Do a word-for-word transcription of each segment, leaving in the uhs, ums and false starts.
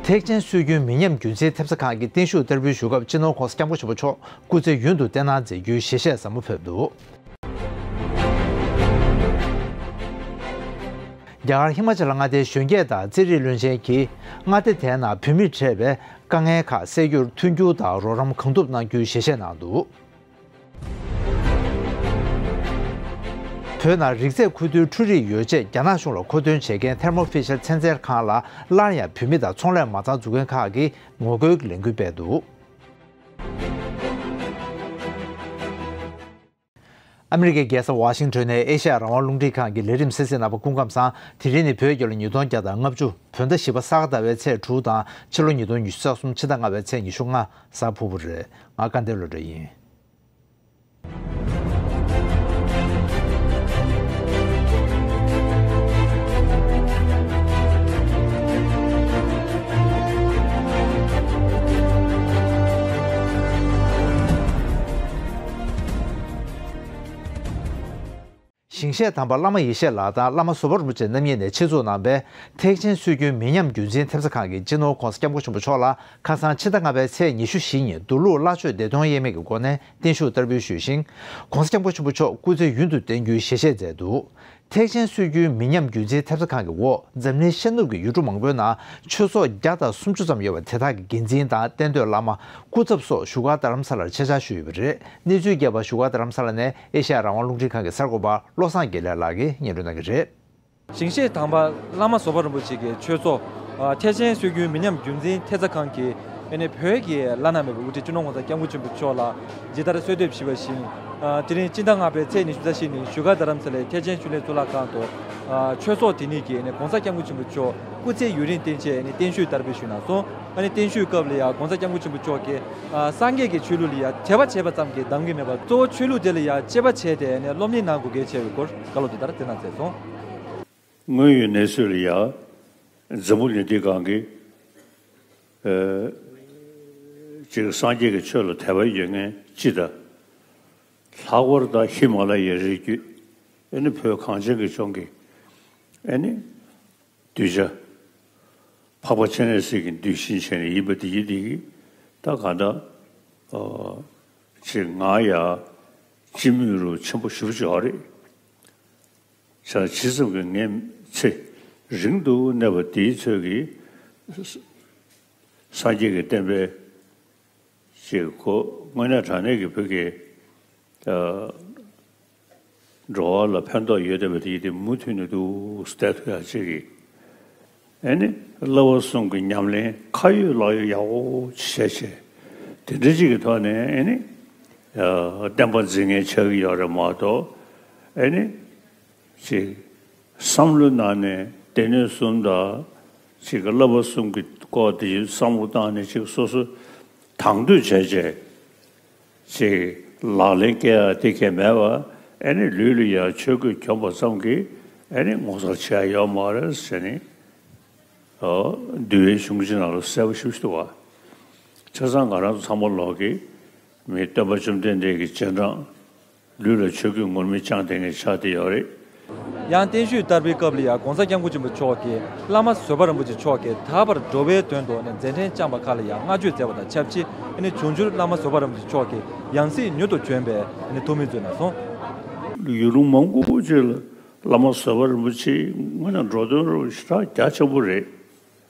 ཐེག་ཆེན་སྲོལ་རྒྱུན་མི་ཉམས་རྒྱུན་འཛིན་ཐེབས་རྩ་ཁང་གིས་བརྟན་བཞུགས་བསྟར་འབུལ་ཞུ་སྐབས་སྤྱི་ནོར་༧གོང་ས་༧སྐྱབས་མགོན་ཆེན་པོ་མཆོག་སྐུ་ཚེ་ཡུན་དུ་བརྟན་གནང་མཛད་རྒྱུའི་ཞལ་བཞེས་ཟབ་མོ་ཕེབས་འདུག་རྒྱ་གར་ཧི་མ་ཅལ་མངའ་སྡེའི་གཞོན་སྐྱེས་དང་རྩེད་རིགས་བློན་ཆེན་གྱིས་མངའ་སྡེ་དེའི་ནང་བུད་མེད་འཕྲད་པའི་དཀའ་ངལ་ཁག་སེལ་རྒྱུར་མཐུན་འགྱུར་དང་རོགས་རམ་གང་ཐུབ་གནང་རྒྱུའི་ཞལ་བཞེས་གནང་འདུག་བོད་ནང་རིག་རྩལ་ཁུ་བསྡུའི་འཕྲུལ་རིག་ཡོ་བྱད་རྒྱ་ནག་གཞུང་ལ་མཁོ་འདོན་བྱེད་མཁན་Thermo Fisher་ཚན་རྩལ་ཁང་ལ་སླར་ཡང་བུད་མེད་དང་ཚོང་ལས་མ་རྩ་འཛུགས་མཁན་ཁག་གིས་ངོ་རྒོལ་གྱི་ལས་འགུལ་སྤེལ་འདུག་ཨ་མི་རི་ཀའི་རྒྱལ་ས་ཝ་ཤིང་ཊོན་ནས་ཨེ་ཤ་ཡ་རང་དབང་རླུང་འཕྲིན་ཁང་གི་ལས་རིམ་གསན་གཟིགས་གནང་བ་སྐུ་ཁམས་བཟང་། དེ་རིང་ནི་བོད་རྒྱལ་ལོ་ཉིས་སྟོང་བརྒྱ་དང་ལྔ་བཅུ། བོད་ཟླ་བཞི་པ་ས་ག་ཟླ་བའི་ཚེས་དྲུག་དང་ཕྱི་ལོ་ཉིས་སྟོང་ཉི་ཤུ་རྩ་གསུམ་ཕྱི་ཟླ་ལྔ་པའི་ཚེས་ཉི་ཤུ་ལྔ་གཟའ་ཕུར་བུ་རེད། ང་སྐལ་ལྡན་བློ་གྲོས་ཡིན། ཞིང་གཤེགས་དམ་པ་བླ་མ་ཡེ་ཤེས་ལགས་དང་བླ་མ་བཟོད་པ་རིན་པོ་ཆེ་རྣམ་གཉིས་ནས་ཆེད་འཛུགས་གནང་བའི་ཐེག་ཆེན་སྲོལ་རྒྱུན་མི་ཉམས་རྒྱུན་འཛིན་ཐེབས་རྩ་ཁང་གིས་སྤྱི་ནོར་༧གོང་ས་༧སྐྱབས་མགོན་ཆེན་པོ་མཆོག་ལ་ཁ་སང་ཕྱི་ཟླ་ལྔ་པའི་ཚེས་ཉི་ཤུ་བཞི་ཉིན་འདུག་ལུགས་སླ་ཆོས་བདེ་སྟོང་དབྱེར་མེད་ཀྱི་སྒོ་ནས་བརྟན་བཞུགས་བསྟར་འབུལ་ཞུས་ཤིང་། ༸གོང་ས་༸སྐྱབས་མགོན་ཆེན་པོ་མཆོག་སྐུ་ཚེ་ཡུན་དུ་བརྟན་རྒྱུའི་ཞལ་བཞེས་མཛད་འདུག་ཐེག་ཆེན་སྲོལ་རྒྱུན་མི་ཉམས་རྒྱུན་འཛིན་ཐེབས་རྩ་ཁང་གི་འོག་འཛམ་གླིང་ཤར་ནུབ་ཀྱི་ཡུལ་གྲུ་མང་པོའི་ནང་ཆོས་ཚོགས་བརྒྱ་དང་སུམ་ཅུ་ཙམ་ཡོད་པ་དེ་དག་གི་འགན་འཛིན་དང་གཏན་སྡོད་བླ་མ། སྐུ་ཚབ་སོགས་བཞུགས་སྒར་རྡ་རམ་ས་ལར་ཆེད་བཅར་ཞུས་ཡོད་པ་རེད། གནས་ཚུལ་རྒྱས་པ་བཞུགས་སྒར་རྡ་རམ་ས་ལ་ནས་ཨེ་ཤ་ཡ་རང་དབང་རླུང་འཕྲིན་ཁང་གི་གསར་འགོད་པ་བློ་བཟང་དགེ་ལེགས་ལགས་ཀྱིས་སྙན་སྒྲོན་གནང་གི་རེད། ཞིང་གཤེགས་དམ་པ་བླ་མ་བཟོད་པ་རིན་པོ་ཆེ་གི་ཆོས་ཚོགས་ཨ་ཐེག་ཆེན་སྲོལ་རྒྱུན་མི་ཉམས་རྒྱུན་འཛིན་ཐེབས་རྩ་ཁང་གིས་ཨ་ནི་བོད་ཀྱི་བླ་ན་མེད་པའི་དབུ་ཁྲིད་སྤྱི་ནོར་༸གོང་ས་༸སྐྱབས་མགོན་ཆེན་པོ་མཆོག་ལ་ཇི་ལྟར་གསོལ་འདེབས་ཞུས་པ་བཞིན། ཨ་དེ་རིང་སྤྱི་ཟླ་ལྔ་པའི་ཚེས་ཉི་ཤུ་རྩ་བཞི་ཉིན་བཞུགས་སྒར་རྡ་རམ་ས་ལའི་ཐེག་ཆེན་ཆོས་གླིང་གཙུག་ལག་ཁང་དུ་ཨ་ཆོས་ཚོགས་དེ་ཉིད་ཀྱིས་ཨ་ནི་༸གོང་ས་༸སྐྱབས་མགོན་ཆེན་པོ་མཆོག་སྐུ་ཚེ་ཡུན་རིང་བརྟན་ཆེད་ཨ་ནི་བརྟན་བཞུགས་བསྟར་འབུལ་ཞུས་གནང་སོང་། ཨ་ནི་བརྟན་བཞུགས་སྐབས་ལ་ཡང་༸གོང་ས་༸སྐྱབས་མགོན་ཆེན་པོ་མཆོག་གིས་ཨ་སངས་རྒྱས་ཀྱི་ཆོས་ལུགས་ལ་ཡང་དད་པ་བྱས་པ་ཙམ་གྱིས་འདང་གི་མེད་པར་གཙོ་བོ་ཆོས་ལུགས་དེ་ལ་ཡང་དཔྱད་པ་བྱས་ཏེ་ཨ་ནི་སློབ་གཉེར་གནང་དགོས་གལ་ཆེ་བའི་སྐོར་བཀའ་སློབ་དེ་ལྟར་བསྩལ་གནང་མཛད་སོང་། དངོས་ཡོད་གནས་ཚུལ་ལ་ཡང་འཛམ་བུ་གླིང་འདི་སྒང་གི་ཨ་ཅིག་སངས་རྒྱས་ཀྱི་ཆོས་ལ་དད་པ་ཡོད་མཁན་སྤྱི་དང་། ལྷག་པར་དུ་ཧི་མ་ལ་ཡའི་རི་རྒྱུད་ཨ་ནི་བོད་གངས་ཅན་གྱི་ལྗོངས་ཀྱི་ཨ་ནི་གདུལ་བྱ་འཕགས་པ་སྤྱན་རས་གཟིགས་ཀྱི་གདུལ་ཞིང་བྱས་ནས་ཡིན་པ་དེ་ཡིན་དེ་གི་ད་ག་ད་ཨ་ཅིག་ང་ཡང་སྤྱི་མོས་རུ་ཆེན་པོ་ཞེ་པོ་ཅིག་ཡོད་རེད། ཆ་ཇི་ཙམ་གྱིས་ངས་ཚེ་རིང་དུ་གནས་པ་དེའི་ཚོད་ཀྱིས་སངས་རྒྱས་ཀྱི་བསྟན་པའི་ཅིག་གོ་དངོས་གནས་དྲང་གནས་ཀྱི་བོད་ཀྱི་ཨ་འགྲོ་བ་ལ་ཕན་ཐོགས་ཡོད་བསྡད་པ་དེ་ཡིན་ཏེ་མུ་མཐུད་ནས་འདུག་བསྡད་ཐུབ་ཡག་ཅིག་གིས་ཨ་ནི་བསླབ་པ་གསུམ་གྱི་ཉམས་ལེན་ཁ་ཡོད་ལག་ཡོད་ཡག་པོ་བྱས་བྱས་དེ་འདྲ་ཅིག་གི་ཐོག་ནས་ཨ་ནི་ཨ་བསྟན་པ་འཛིན་མཁན་ཆགས་ཀྱི་ཡོད་རེད་མ་གཏོགས་ཨ་ནི། ཅིག་བསམ་བློའི་ནང་ནས་སྡེ་སྣོད་གསུམ་དང་ཅིག་བསླབ་པ་གསུམ་གྱི་སྐོར་དེ་བསམ་བློ་བཏང་ནས་ཅིག་སོ་སོ་དང་དོད་བྱས་བྱས་ཅིག་ལག་ལེན་བཀལ་ཡ་དེ་གས་མེད་པ་ཨ་ནི་ལུས་ལ་ཡ་ཆོས་གོས་གྱོན་པ་ཙམ་གྱིས་ཨ་ནི་ངོ་མཚར་ཆེ་ཡ་ཡོད་མ་རེད་ཟེར་ནས་འདུལ་བའི་གཞུང་ཆེན་ནང་ལ་གསལ་པོ་ཞེ་པོ་ཞིག་འདུག་བ། བྱས་ཙང་ང་རང་ཚོ་ཚང་མ་ལོག་གི་མི་སྟོན་པ་བཅོམ་ལྡན་འདས་ཀྱི་རྗེས་འབྲང་། ལུས་ལ་ཆོས་གོས་ངུར་སྨྲིག་བཅངས་བསྡད་མཁན་ཆགས་བསྡད་ཡོད་རེད། ཡང་བརྟན་བཞུགས་བསྟར་བའི་སྐབས་ལ་ཡང་༸གོང་ས་༸སྐྱབས་མགོན་ཆེན་པོ་མཆོག་གིས་བླ་མ་བཟོད་པ་རིན་པོ་ཆེ་མཆོག་གིས་དག་པར་འགྲོ་བའི་དོན་དུ་ནས་མཛད་འཕྲིན་བསྐྱངས་པ་ཁག་ལ་ཡང་བསྔགས་བརྗོད་མཛད་པ་དང་ཆབས་ཅིག་ནས་འབྱུང་འགྱུར་བླ་མ་བཟོད་པ་རིན་པོ་ཆེ་མཆོག་གིས་ཡང་སྲིད་མྱུར་དུ་བྱོན་པའི་ཐུགས་སྨོན་མཛད་གནང་སོང་། ཡུལ་ལུང་མང་པོ་ཅིག་ལ་བླ་མ་བཟོད་པ་རིན་པོ་ཆེ་དངོས་གནས་འགྲོ་དོན་རུ་ཞེ་དྲག་རྒྱ་ཆེན་པོ་རེད།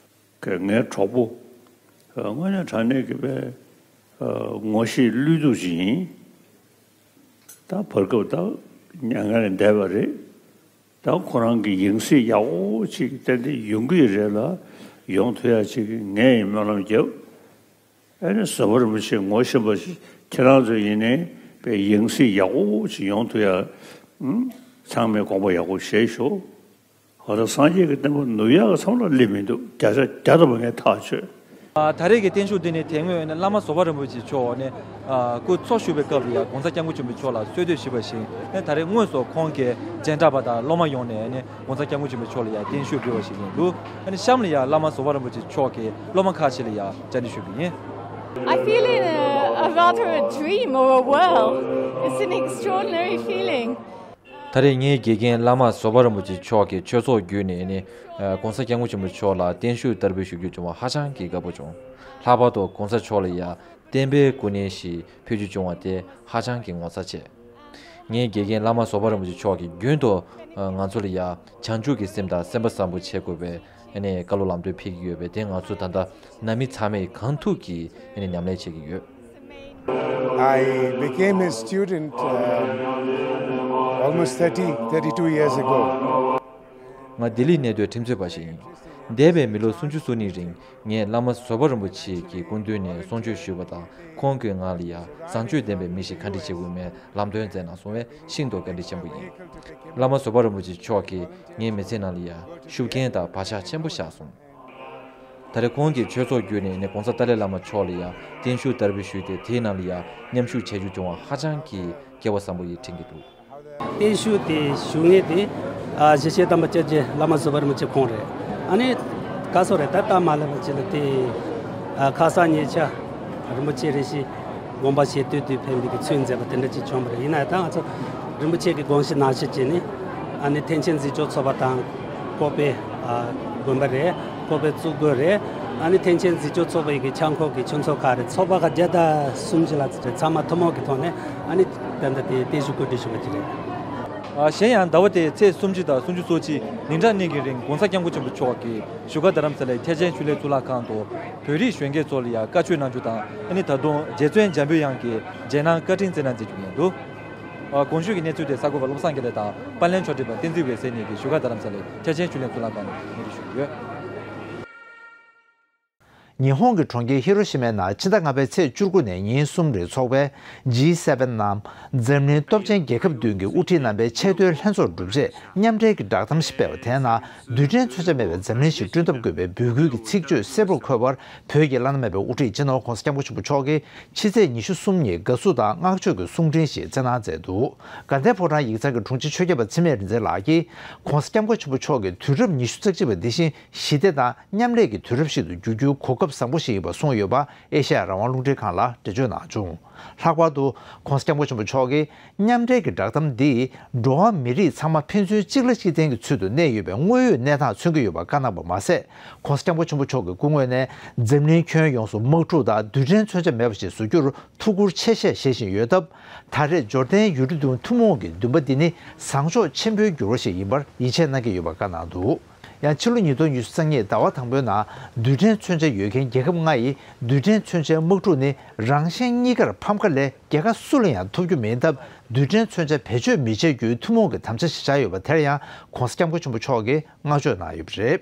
ངའི་གྲོགས་པོ། དངོས་གནས་དྲང་གནས་ཀྱི་པའི་ངོ་ཤེས་བློས་གཏུག་ཅིག་ཡིན། ད་བར་སྐབས་ད་མྱ་ངན་ལས་འདས་པ་རེད། ད་ཁོ་རང་གི་ཡང་སྲིད་ཡག་པོ་ཅིག་ཏན་ཏན་ཡོང་གི་རེད་ལ་ཡོང་ཐུབ་ཡ་ཅིག་ངས་ཡང་སྨོན་ལམ་རྒྱབ། ཨ་ནི་བཟོད་པ་རིན་པོ་ཆེ་ངོ་ཤེས་པ་ཞིག་ཁྱེད་རང་ཚོ་ཡིན་ནའི་པའི་ཡང་སྲིད་ཡག་པོ་ཅིག་ཡོང་ཐུབ་ཡ། ཚང་མས་དགོངས་པ་ཡག་པོ་བཞེས་ཤོག་ཧོ་ད་སངས་རྒྱས་ཀྱི་བསྟན་པ་ནུབ་ཡག་གི་མཚམས་ལ་སླེབས་མི་འདུག་བརྒྱ་ཆ་བརྒྱ་ཐམ་པ་ངས་ཐག་ཆོད། ད་རེས་ཀྱི་བརྟན་བཞུགས་འདི་ནི་དེ་སྔོན་བླ་མ་བཟོད་པ་རིན་པོ་ཆེ་མཆོག་ནས་སྐུ་འཚོ་བཞུགས་པའི་སྐབས་ལ་ཡང་༸གོང་ས་༸སྐྱབས་མགོན་ཆེན་པོ་མཆོག་ལ་གསོལ་འདེབས་ཞུས་པ་བཞིན་ད་རེས་དངོས་སུ་ཁོང་གི་མཇལ་འཕྲད་པ་དང་སློབ་མ་ཡོང་ནས་༸གོང་ས་༸སྐྱབས་མགོན་ཆེན་པོ་མཆོག་ལ་ཡང་བརྟན་བཞུགས་འབུལ་བ་ཞིག་ཡིན་འདུག་ཨ་ནི་གཤམ་ལ་ཡང་བླ་མ་བཟོད་པ་རིན་པོ་ཆེ་མཆོག་གི་སློབ་མ་ཁག་ཅིག་ལ་ཡང་བཅར་འདྲི་ཞུས་པ་ཡིན། I feel in a, a rather a dream or a world. It's an extraordinary feeling. ད་རེས་ངའི་དགེ་རྒན་བླ་མ་བཟོད་པ་རིན་པོ་ཆེ་མཆོག་གི་ཆོས་ཚོགས་བརྒྱུད་ནས་ནི། ཨ། ༸གོང་ས་༸སྐྱབས་མགོན་ཆེན་པོ་མཆོག་ལ་བརྟན་བཞུགས་བསྟར་འབུལ་ཞུ་རྒྱུ་བྱུང་བ་ཧ་ཅང་གི་དགའ་པོ་བྱུང་། ལྷག་པར་དུ་༸གོང་ས་མཆོག་ལ་ཡ་བསྟན་པའི་སྐུ་བརྙན་ཞིག་ཕུལ་རྒྱུ་བྱུང་བ་དེ་ཧ་ཅང་གི་ངོ་མཚར་ཆེ། ངའི་དགེ་རྒན་བླ་མ་བཟོད་པ་རིན་པོ་ཆེ་མཆོག་གིས་རྒྱུན་དུ། ཨ། ང་ཚོ་ལ་ཡ་བྱང་ཆུབ་ཀྱི་སེམས་དང་སེམས་པ་བཟང་པོ་བྱེད་དགོས་པའི་ཨ་ནི་བཀའ་སློབ་ལམ་སྟོན་ཕེབས་ཀྱི་ཡོད་པས། དེ་ང་ཚོ་ད་ལྟ་ནང་མི་ཚང་མས་གང་ཐུབ་ཀྱིས་ཨ་ནི་ཉམས་ལེན་བྱེད་ཀྱི་ཡོད། I became his student, um, almost thirty, thirty-two years ago. ང་ལྡི་ལི་གནས་སྡོད་ཁྲིམས་རྩོད་པ་ཞིག་ཡིན། འདས་པའི་མི་ལོ་སུམ་ཅུ་སོ་གཉིས་རིང་ངས་བླ་མ་བཟོད་པ་རིན་པོ་ཆེ་གི་སྐུ་མདུན་ནས་གསུང་ཆོས་ཞུས་པ་དང་། ཁོང་གིས་ང་ལ་ཡ་བཟང་སྤྱོད་ལྡན་པའི་མི་ཞིག་ག་འདྲ་བྱེད་དགོས་མིན་ལམ་སྟོན་མཛད་གནང་སོང་བས་ཤིན་ཏུ་བཀའ་དྲིན་ཆེན་པོ་ཡིན། བླ་མ་བཟོད་པ་རིན་པོ་ཆེ་མཆོག་གིས་ངའི་མི་ཚེ་ནང་ལ་ཡ་ཤུགས་རྐྱེན་དང་བག་ཆགས་ཆེན་པོ་བཞག་སོང་། ད་རེས་ཁོང་གིས་ཆོས་ཚོགས་བརྒྱུད་ནས་ནི་༸གོང་ས་ཏཱ་ལའི་བླ་མ་མཆོག་ལ་ཡ་བརྟན་བཞུགས་བསྟར་འབུལ་ཞུས་ཏེ། དེའི་ནང་ལ་ཡ་མཉམ་ཞུགས་བྱེད་རྒྱུ་བྱུང་བ་ཧ་ཅང་གི་སྐལ་བ་བཟང་པོ་ཡིན་དྲན་གྱི་འདུག། བརྟན་བཞུགས་དེ་ཞུ་མཁན་དེ། ཨ། གཞིས་བྱེས་དམ་པ་སྐྱབས་རྗེ་བླ་མ་བཟོད་པ་རིན་པོ་ཆེ་ཁོང་རེད། ཨ་ནི་ག་སོ་རེད། ད་ལྟ་མ་སླེབས་པ་ཅིག་ལ་དེ། ཨ། ཁ་སང་ཉེ་ཆར་རིན་པོ་ཆེ་རེ་ཞིག་དགོངས་པ་བཞེས་སྟོད་དུ་ཕེབས་པའི་གི་ཚུལ་མཛད་པ་དེ་འདྲ་ཅིག་བྱུང་བ་རེད། ཡིན་ན་ཡང་ད་ང་ཚོ་རིན་པོ་ཆེ་གི་དགོངས་གཞི་ནང་བཞིན་བྱས་ནས། ཨ་ནི་ཐེག་ཆེན་འཛིན་སྐྱོང་ཚོགས་པ་དང་ཀོ་པའི། ཨ། དགོན་པ་རེད། ཀོ་པའི་བཙུགས་དགོན་རེད། ཨ་ནི་ཐེག་ཆེན་འཛིན་སྐྱོང་ཚོགས་པའི་གི་ཆབ་འགོ་གི་ཆོས་ཚོགས་ཁག་རེད། ཚོགས་པ་ཁག་བརྒྱ་དང་སུམ་ཅུ་ལྷག་ཙམ་རེད། ཚང་མ་ཐུན་མོང་གི་ཐོག་ནས་ཨ་ནི་ད་ལྟ་དེ་བརྟན་བཞུགས་གོ་སྒྲིག་ཞུ་བ་ཅིག་རེད། ཨ། གཞན་ཡང་ཟླ་བ་དེའི་ཚེས་སུམ་ཅུ་དང་སུམ་ཅུ་སོ་གཅིག་ཉིན་གྲངས་གཉིས་ཀྱི་རིང་༸གོང་ས་༸སྐྱབས་མགོན་ཆེན་པོ་མཆོག་གིས་བཞུགས་སྒར་རྡ་རམ་ས་ལའི་ཐེག་ཆེན་ཆོས་གླིང་གཙུག་ལག་ཁང་དུ་བོད་རིགས་གཞོན་སྐྱེས་ཚོ་ལ་ཡ་བཀའ་ཆོས་གནང་རྒྱུ་དང་། ཨ་ནི་ད་དུང་རྗེ་བཙུན་འཇམ་པའི་དབྱངས་ཀྱི་རྗེས་གནང་བཀའ་དྲིན་བསྩལ་གནང་མཛད་རྒྱུ་ཡིན་འདུག། ཨ། གོང་ཞུས་ཀྱི་གནས་ཚུལ་དེ་གསར་འགོད་པ་བློ་བཟང་དགེ་ལེགས་དང་། པར་ལེན་ཕྱོགས་སྒྲིག་པ་བསྟན་འཛིན་འོད་ཟེར་གཉིས་ཀྱིས་བཞུགས་སྒར་རྡ་རམ་ས་ལའི་ཐེག་ཆེན་ཆོས་གླིང་གཙུག་ལག་ཁང་ནས་སྙན་སྒྲོན་ཞུས་ཡོད། ཉི་ཧོང་གི་གྲོང་ཁྱེར་ཧི་རོ་ཤི་མའི་ནང་ཕྱི་ཟླ་ལྔ་པའི་ཚེས་བཅུ་དགུ་ནས་ཉིན་གསུམ་རིང་འཚོགས་པའི་ཇི་སེ་བེན་ནམ་འཛམ་གླིང་སྟོབས་ཆེན་རྒྱལ་ཁབ་བདུན་གྱི་དབུ་ཁྲིད་རྣམ་པའི་ཆེས་མཐོའི་ལྷན་ཚོགས་གྲུབ་རྗེས་མཉམ་འབྲེལ་གྱི་བསྒྲགས་གཏམ་ཞིག་སྤེལ་བ་དེའི་ནང་། རྡུལ་ཕྲན་མཚོན་ཆ་མེད་པའི་འཛམ་གླིང་ཞིག་བསྐྲུན་ཐབས་དགོས་པའི་འབོད་སྐུལ་གྱི་ཚིག་བརྗོད་གསལ་པོར་འཁོད་པར། བོད་ཀྱི་བླ་ན་མེད་པའི་དབུ་ཁྲིད་སྤྱི་ནོར་༸གོང་ས་༸སྐྱབས་མགོན་ཆེན་པོ་མཆོག་གིས་ཕྱི་ཚེས་ཉི་ཤུ་གསུམ་ཉིན་དགའ་བསུ་དང་བསྔགས་བརྗོད་ཀྱི་གསུང་འཕྲིན་ཞིག་བསྩལ་གནང་མཛད་འདུག། དགའ་ལྡན་ཕོ་བྲང་ཡིག་ཚང་གི་དྲུང་ཆེ་ཆོས་ཁྱབ་པ་འཚེ་མེད་རིག་འཛིན་ལགས་ཀྱིས། ༸གོང་ས་༸སྐྱབས་མགོན་ཆེན་པོ་མཆོག་གིས་དུས་རབས་ཉི་ཤུ་རྩ་གཅིག་པ་འདི་བཞིན་ཞི་བདེ་དང་མཉམ་ལས་ཀྱི་དུས་རབས་ཤིག་ཏུ་འགྱུར་རྒྱུའི་གོ་སྐབས་བཟང་པོ་ཞིག་ཡིན་པ་གསུངས་ཡོད་པ་ཨེ་ཤེ་ཡ་རང་དབང་རླུང་འཕྲིན་ཁང་ལ་འགྲེལ་བརྗོད་གནང་བྱུང་། ལྷག་པར་དུ་༸གོང་ས་༸སྐྱབས་མགོན་ཆེན་པོ་མཆོག་གིས། མཉམ་འབྲེལ་གྱི་བསྒྲགས་གཏམ་འདིས་འགྲོ་བ་མི་རིགས་ཚང་མ་ཕན་ཚུན་གཅིག་ལ་གཅིག་བརྟེན་གྱི་ཚུལ་དུ་གནས་ཡོད་པའི་དངོས་ཡོད་གནས་སྟངས་མཚོན་གྱི་ཡོད་པ་བཀའ་གནང་བ་མ་ཟད། ༸གོང་ས་༸སྐྱབས་མགོན་ཆེན་པོ་མཆོག་གི་སྐུ་ངོས་ནས་འཛམ་གླིང་ཁྱོན་ཡོངས་སུ་དམག་འཁྲུག་དང་རྡུལ་ཕྲན་མཚོན་ཆ་མེད་པ་ཞིག་བཟོ་རྒྱུར་ཐུགས་ཁུར་ཆེ་བཞེས་བཞེས་བཞིན་ཡོད་སྟབས། ད་རེས་འབྱོར་ལྡན་ཡུལ་གྲུ་བདུན་ཐུན་མོང་གི་འདུན་པ་འདི་ནི་བཟང་ཕྱོགས་ཆེན་པོའི་འགྱུར་བ་ཞིག་ཡིན་པར་ཡིད་ཆེས་གནང་གི་ཡོད་པ་བཀའ་གནང་འདུག། ཡང་ཕྱི་ལོ་ཉིས་སྟོང་ཉི་ཤུ་རྩ་གཉིས་ཟླ་བ་དང་པོའི་ནང་རྡུལ་ཕྲན་མཚོན་ཆ་ཡོད་མཁན་རྒྱལ་ཁབ་ལྔ་ཡིས་རྡུལ་ཕྲན་མཚོན་ཆའི་དམག་འཁྲུག་ནི་རང་གཞན་གཉིས་ཀར་ཕམ་ཁ་ལས་རྒྱལ་ཁ་སུ་ལ་ཡང་ཐོབ་རྒྱུ་མིན་སྟབས། རྡུལ་ཕྲན་མཚོན་ཆ་བེད་སྤྱོད་མི་བྱེད་རྒྱུའི་ཐུན་མོང་གི་དམ་བཅའ་ཞིག་བཞག་ཡོད་པ་དེར་ཡང་༸གོང་ས་༸སྐྱབས་མགོན་ཆེན་པོ་མཆོག་གིས་བསྔགས་བརྗོད་གནང་ཡོད་པ་རེད།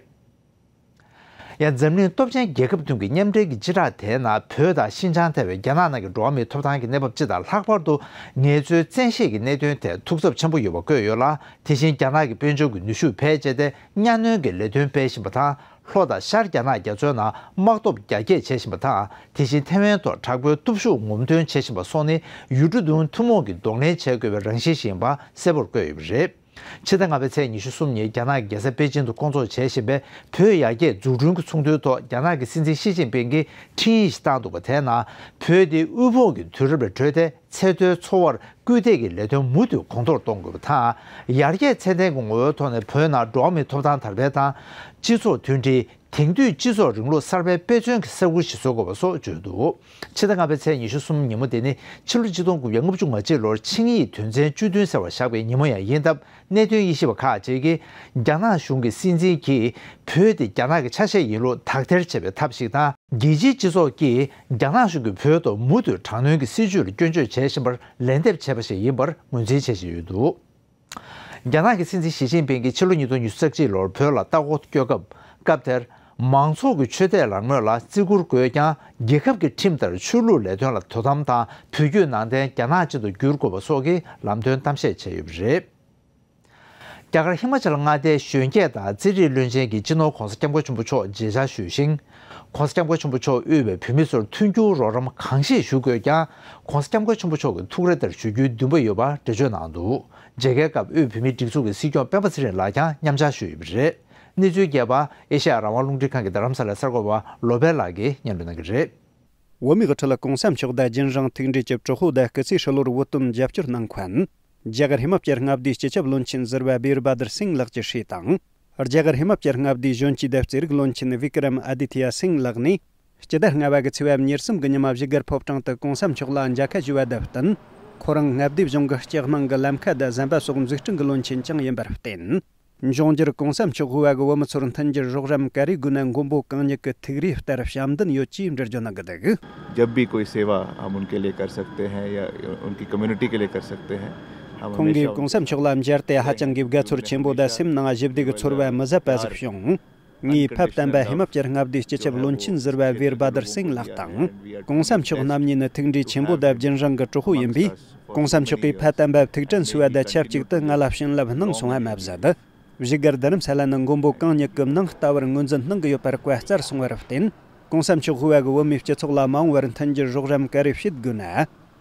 ཡང་འཛམ་གླིང་སྟོབས་ཆེན་རྒྱལ་ཁབ་བདུན་གྱི་མཉམ་འབྲེལ་གྱི་སྤྱི་བསྒྲགས་དེའི་ནང་བོད་དང་ཤིན་ཅང་ཐེ་བའི་རྒྱ་ནག་ནང་གི་འགྲོ་བ་མིའི་ཐོབ་ཐང་གི་གནས་བབ་སྤྱི་དང་། ལྷག་པར་དུ་ངལ་རྩོལ་བཙན་ཤེད་ཀྱི་གནད་དོན་ཐད་ཐུགས་འཚབ་ཆེན་པོ་ཡོད་པ་བཀོད་ཡོད་ལ། དེ་བཞིན་རྒྱ་ནག་གི་དཔལ་འབྱོར་གྱི་ནུས་ཤུགས་བེད་སྤྱད་དེ་གཉའ་གནོན་གྱི་ལས་དོན་སྤེལ་བཞིན་པ་དང་། ལྷོ་དང་ཤར་རྒྱ་ནག་རྒྱ་མཚོའི་ནང་དམག་སྟོབས་རྒྱ་སྐྱེད་བྱེད་བཞིན་པ་དང་། དེ་བཞིན་ཐེ་ཝན་ཐོག་དྲག་པོའི་སྟོབས་ཤུགས་ངོམ་སྟོན་བྱེད་བཞིན་པ་སོགས་ནི་ཡུལ་གྲུ་བདུན་ཐུན་མོང་གིས་གདོང་ལེན་བྱེད་དགོས་པའི་རང་བཞིན་ཞིག་ཡིན་པ་གསལ་པོར་བཀོད་ཡོད་པ་རེད། ཕྱི་ཟླ་ལྔ་པའི་ཚེས་ཉི་ཤུ་གསུམ་ཉིན་རྒྱ་ནག་གི་རྒྱལ་ས་པེ་ཅིང་དུ་སྐོང་ཚོགས་བྱེད་བཞིན་པའི་བོད་ཡར་རྒྱས་འཛུགས་སྐྲུན་གྱི་ཚོགས་འདུའི་ཐོག་རྒྱ་ནག་གི་སྲིད་འཛིན་ཞི་ཅིན་ཕིང་གིས་འཕྲིན་ཡིག་ཞིག་བཏང་འདུག་པ། དེའི་ནང་བོད་འདི་དབུལ་ཕོངས་ཀྱི་དུས་རབས་ལས་གྲོལ་ཏེ། ཚེ་མཐོའི་འཚོ་བར་སྐུལ་འདེད་ཀྱི་ལས་དོན་མུ་མཐུད་གོང་མཐོར་གཏོང་དགོས་པ་དང་། ཡར་རྒྱས་ཚད་ལྡན་གྱི་ངོ་བོའི་ཐོག་ནས་བོད་ནང་འགྲོ་བ་མིའི་ཐོབ་ཐང་དར་སྤེལ་དང་། སྤྱི་ཚོགས་མཐུན་སྒྲིལ། དེང་དུས་སྤྱི་ཚོགས་རིང་ལུགས་གསར་པའི་དཔེ་མཚོན་གྱི་ས་ཁུལ་ཞིག་བཟོ་དགོས་པ་སོགས་བརྗོད་འདུག། ཕྱི་ཟླ་ལྔ་པའི་ཚེས་ཉི་ཤུ་གསུམ་ཉིན་མོ་དེ་ནི་ཕྱི་ལོ་ཆིག་སྟོང་དགུ་བརྒྱ་ལྔ་བཅུ་ང་གཅིག་ལོར་ཆིངས་ཡིག་དོན་ཚན་བཅུ་བདུན་ཟེར་བ་བཞག་པའི་ཉིན་མོ་ཡང་ཡིན་སྟབས། གནད་དོན་དབྱེ་ཞིབ་པ་ཁག་ཅིག་གིས། རྒྱ་ནག་གཞུང་གི་སྲིད་འཛིན་གྱིས་བོད་དེ་རྒྱ་ནག་གི་ཆ་ཤས་ཡིན་ལུགས་དག་ཐེར་བྱེད་པའི་ཐབས་ཤིག་དང་། རྒྱལ་སྤྱིའི་སྤྱི་ཚོགས་ཀྱིས་རྒྱ་ནག་གཞུང་གིས་བོད་ཐོག་མུ་མཐུད་དྲག་གནོན་གྱི་སྲིད་བྱུས་ལ་སྐྱོན་བརྗོད་བྱེད་བཞིན་པར་ལན་འདེབས་བྱས་པ་ཞིག་ཡིན་པར་ངོས་འཛིན་བྱེད་བཞིན་ཡོད་འདུག། རྒྱ་ནག་གི་སྲིད་འཛིན་ཞི་ཅིན་ཕིང་གིས་ཕྱི་ལོ་ཉིས་སྟོང་ཉི་ཤུ་རྩ་གཅིག་ལོར་བོད་ལ་ལྟ་སྐོར་སྐྱོད་སྐབས། སྐབས་དེར་མང་ཚོགས་ཀྱི་ཆོས་དད་ལམ་ལྷོང་ལ་བརྩི་བཀུར་དགོས་ཀྱང་། རྒྱལ་ཁབ་ཀྱི་ཁྲིམས་ལྟར་ཆོས་ལུགས་ལས་དོན་ལ་དོ་དམ་དང་། བོད་བརྒྱུད་ནང་བསྟན་རྒྱ་ནག་ཅན་དུ་བསྒྱུར་དགོས་པ་སོགས་ཀྱི་ལམ་སྟོན་གཏམ་བཤད་བྱས་ཡོད་པ་རེད། རྒྱ་གར་ཧི་མ་ཅལ་མངའ་སྡེའི་གཞོན་སྐྱེས་དང་རྩེད་རིགས་བློན་ཆེན་གྱིས་སྤྱི་ནོར་༸གོང་ས་༸སྐྱབས་མགོན་ཆེན་པོ་མཆོག་མཇལ་བཅར་ཞུས་ཤིང་། ༸གོང་ས་༸སྐྱབས་མགོན་ཆེན་པོ་མཆོག་དབུས་པའི་བོད་མི་ཚོར་མཐུན་འགྱུར་རོགས་རམ་གང་ཤེས་ཞུ་དགོས་ཀྱང་། ༸གོང་ས་༸སྐྱབས་མགོན་ཆེན་པོ་མཆོག་གི་ཐུགས་རེ་ལྟར་ཞུ་རྒྱུའི་འདུན་པ་ཡོད་པ་འགྲེལ་བརྗོད་གནང་འདུག། མཇལ་ཁའི་སྐབས་དབུས་བོད་མིའི་སྒྲིག་འཛུགས་ཀྱི་སྲིད་སྐྱོང་སྤེན་པ་ཚེ་རིང་ལགས་ཀྱང་མཉམ་བཅར་ཞུས་ཡོད་པ་རེད། གནས་ཚུལ་རྒྱས་པ་ཨེ་ཤེ་ཡ་རང་དབང་རླུང་འཕྲིན་ཁང་གི་རྡ་རམ་ས་ལའི་གསར་འགོད་པ་བློ་བྷེ་ལགས་ཀྱིས་སྙན་སྒྲོན་གནང་གི་རེད། བོད་མིའི་དབུ་ཁྲིད་༸གོང་ས་མཆོག་དང་རྒྱུན་རིང་ཐུགས་འབྲེལ་གྱི་དྲག་པོ་དང་སྐུ་ཚེ་ཧྲིལ་བོར་བོད་དོན་རྒྱབ་སྐྱོར་གནང་མཁན། རྒྱ་གར་ཧི་མ་ཅལ་མངའ་སྡེའི་སྤྱི་ཁྱབ་བློན་ཆེན་ཟུར་པ་བིར་བྷ་དར་སིང་ལགས་ཀྱིས་བྲིས་དང་། རྒྱ་གར་ཧི་མ་ཅལ་མངའ་སྡེའི་གཞོན་སྐྱེས་དང་རྩེད་རིགས་བློན་ཆེན་བི་ཀ་རམ་ཨ་དི་ཐི་ཡ་སིང་ལགས་ནས། སྤྱི་ཟླ་ལྔ་པ་གི་ཚེས་པ་ཉེར་གསུམ་གྱི་ཉི་མ་བཞུགས་སྒར་ཕོ་བྲང་དུ་གོང་ས་མཆོག་ལ་མཇལ་ཁ་ཞུ་བ་དང་བསྟུན། ཁོ་རང་མངའ་སྡེ་གཞུང་གི་སྤྱི་དམངས་ཀྱི་ལམ་ཁ་དང་ཟམ་པ་སོགས་འཛུགས་སྐྲུན་གྱི་བློན་ཆེན་ཀྱང་ཡིན་པར་བརྟེན། འབྱུང་འགྱུར་གོང་ས་མཆོག་དབུས་པ་གི་བོད་མི་ཚོར་མཐུན་འགྱུར་རོགས་རམ་ག་རེ་དགོས་ན་མགོན་པོ་གང་ཉིད་ཀྱི་ཐུགས་རེ་ལྟར་བྱམས་ལྡན་ཡོད་ཅེས་འགྲེལ་བརྗོད་གནང་གི་འདུག། जब भी कोई सेवा हम उनके लिए कर सकते हैं या उनकी कम्युनिटी के लिए कर सकते हैं, हम ཁོང་གིས་हमेशा གོང་ས་མཆོག་ལ་མཇལ་ཏེ་ཧ་ཅང་གི་དགའ་ཚོར་ཆེན་པོ་དང་སེམས་ནང་ཞི་བདེ་གི་ཚོར་བ་མི་ཟད་པ་ཟིག་བྱུང་། ངས་ཕེབས་བསྟན་པ་ཧི་མ་ཅལ་མངའ་སྡེའི་སྤྱི་ཁྱབ་བློན་ཆེན་ཟུར་པ་བིར་བྷ་དར་སིང་ལགས་དང་། གོང་ས་མཆོག་རྣམ་གཉིས་ནི་ཐུགས་འདྲིས་ཆེན་པོ་དང་རྒྱུན་རིང་གི་གྲོགས་པོ་ཡིན་པས། གོང་ས་མཆོག་གིས་ཕེབས་བསྟན་པ་ཐུགས་དྲན་གསོ་བ་དང་ཆབས་ཅིག་ཏུ་ང་ལ་བྱིན་རླབས་གནང་སོང་བ་མ་ཟད། བཞུགས་སྒར་རྡ་རམ་ས་ལ་ནི་མགོན་པོ་གང་ཉིད་ཀྱི་མིང་ལྟ་བུར་ངོས་འཛིན་གནང་གི་ཡོད་པར་བཀའ་སྩལ་སོང་བར་བརྟེན། གོང་ས་མཆོག་དབུས་པ་གི་བོད་མིའི་སྤྱི་ཚོགས་ལ་མ་འོངས་པར་མཐུན་འགྱུར་རོགས་རམ་ག་རེ་བྱེད་དགོས་ན།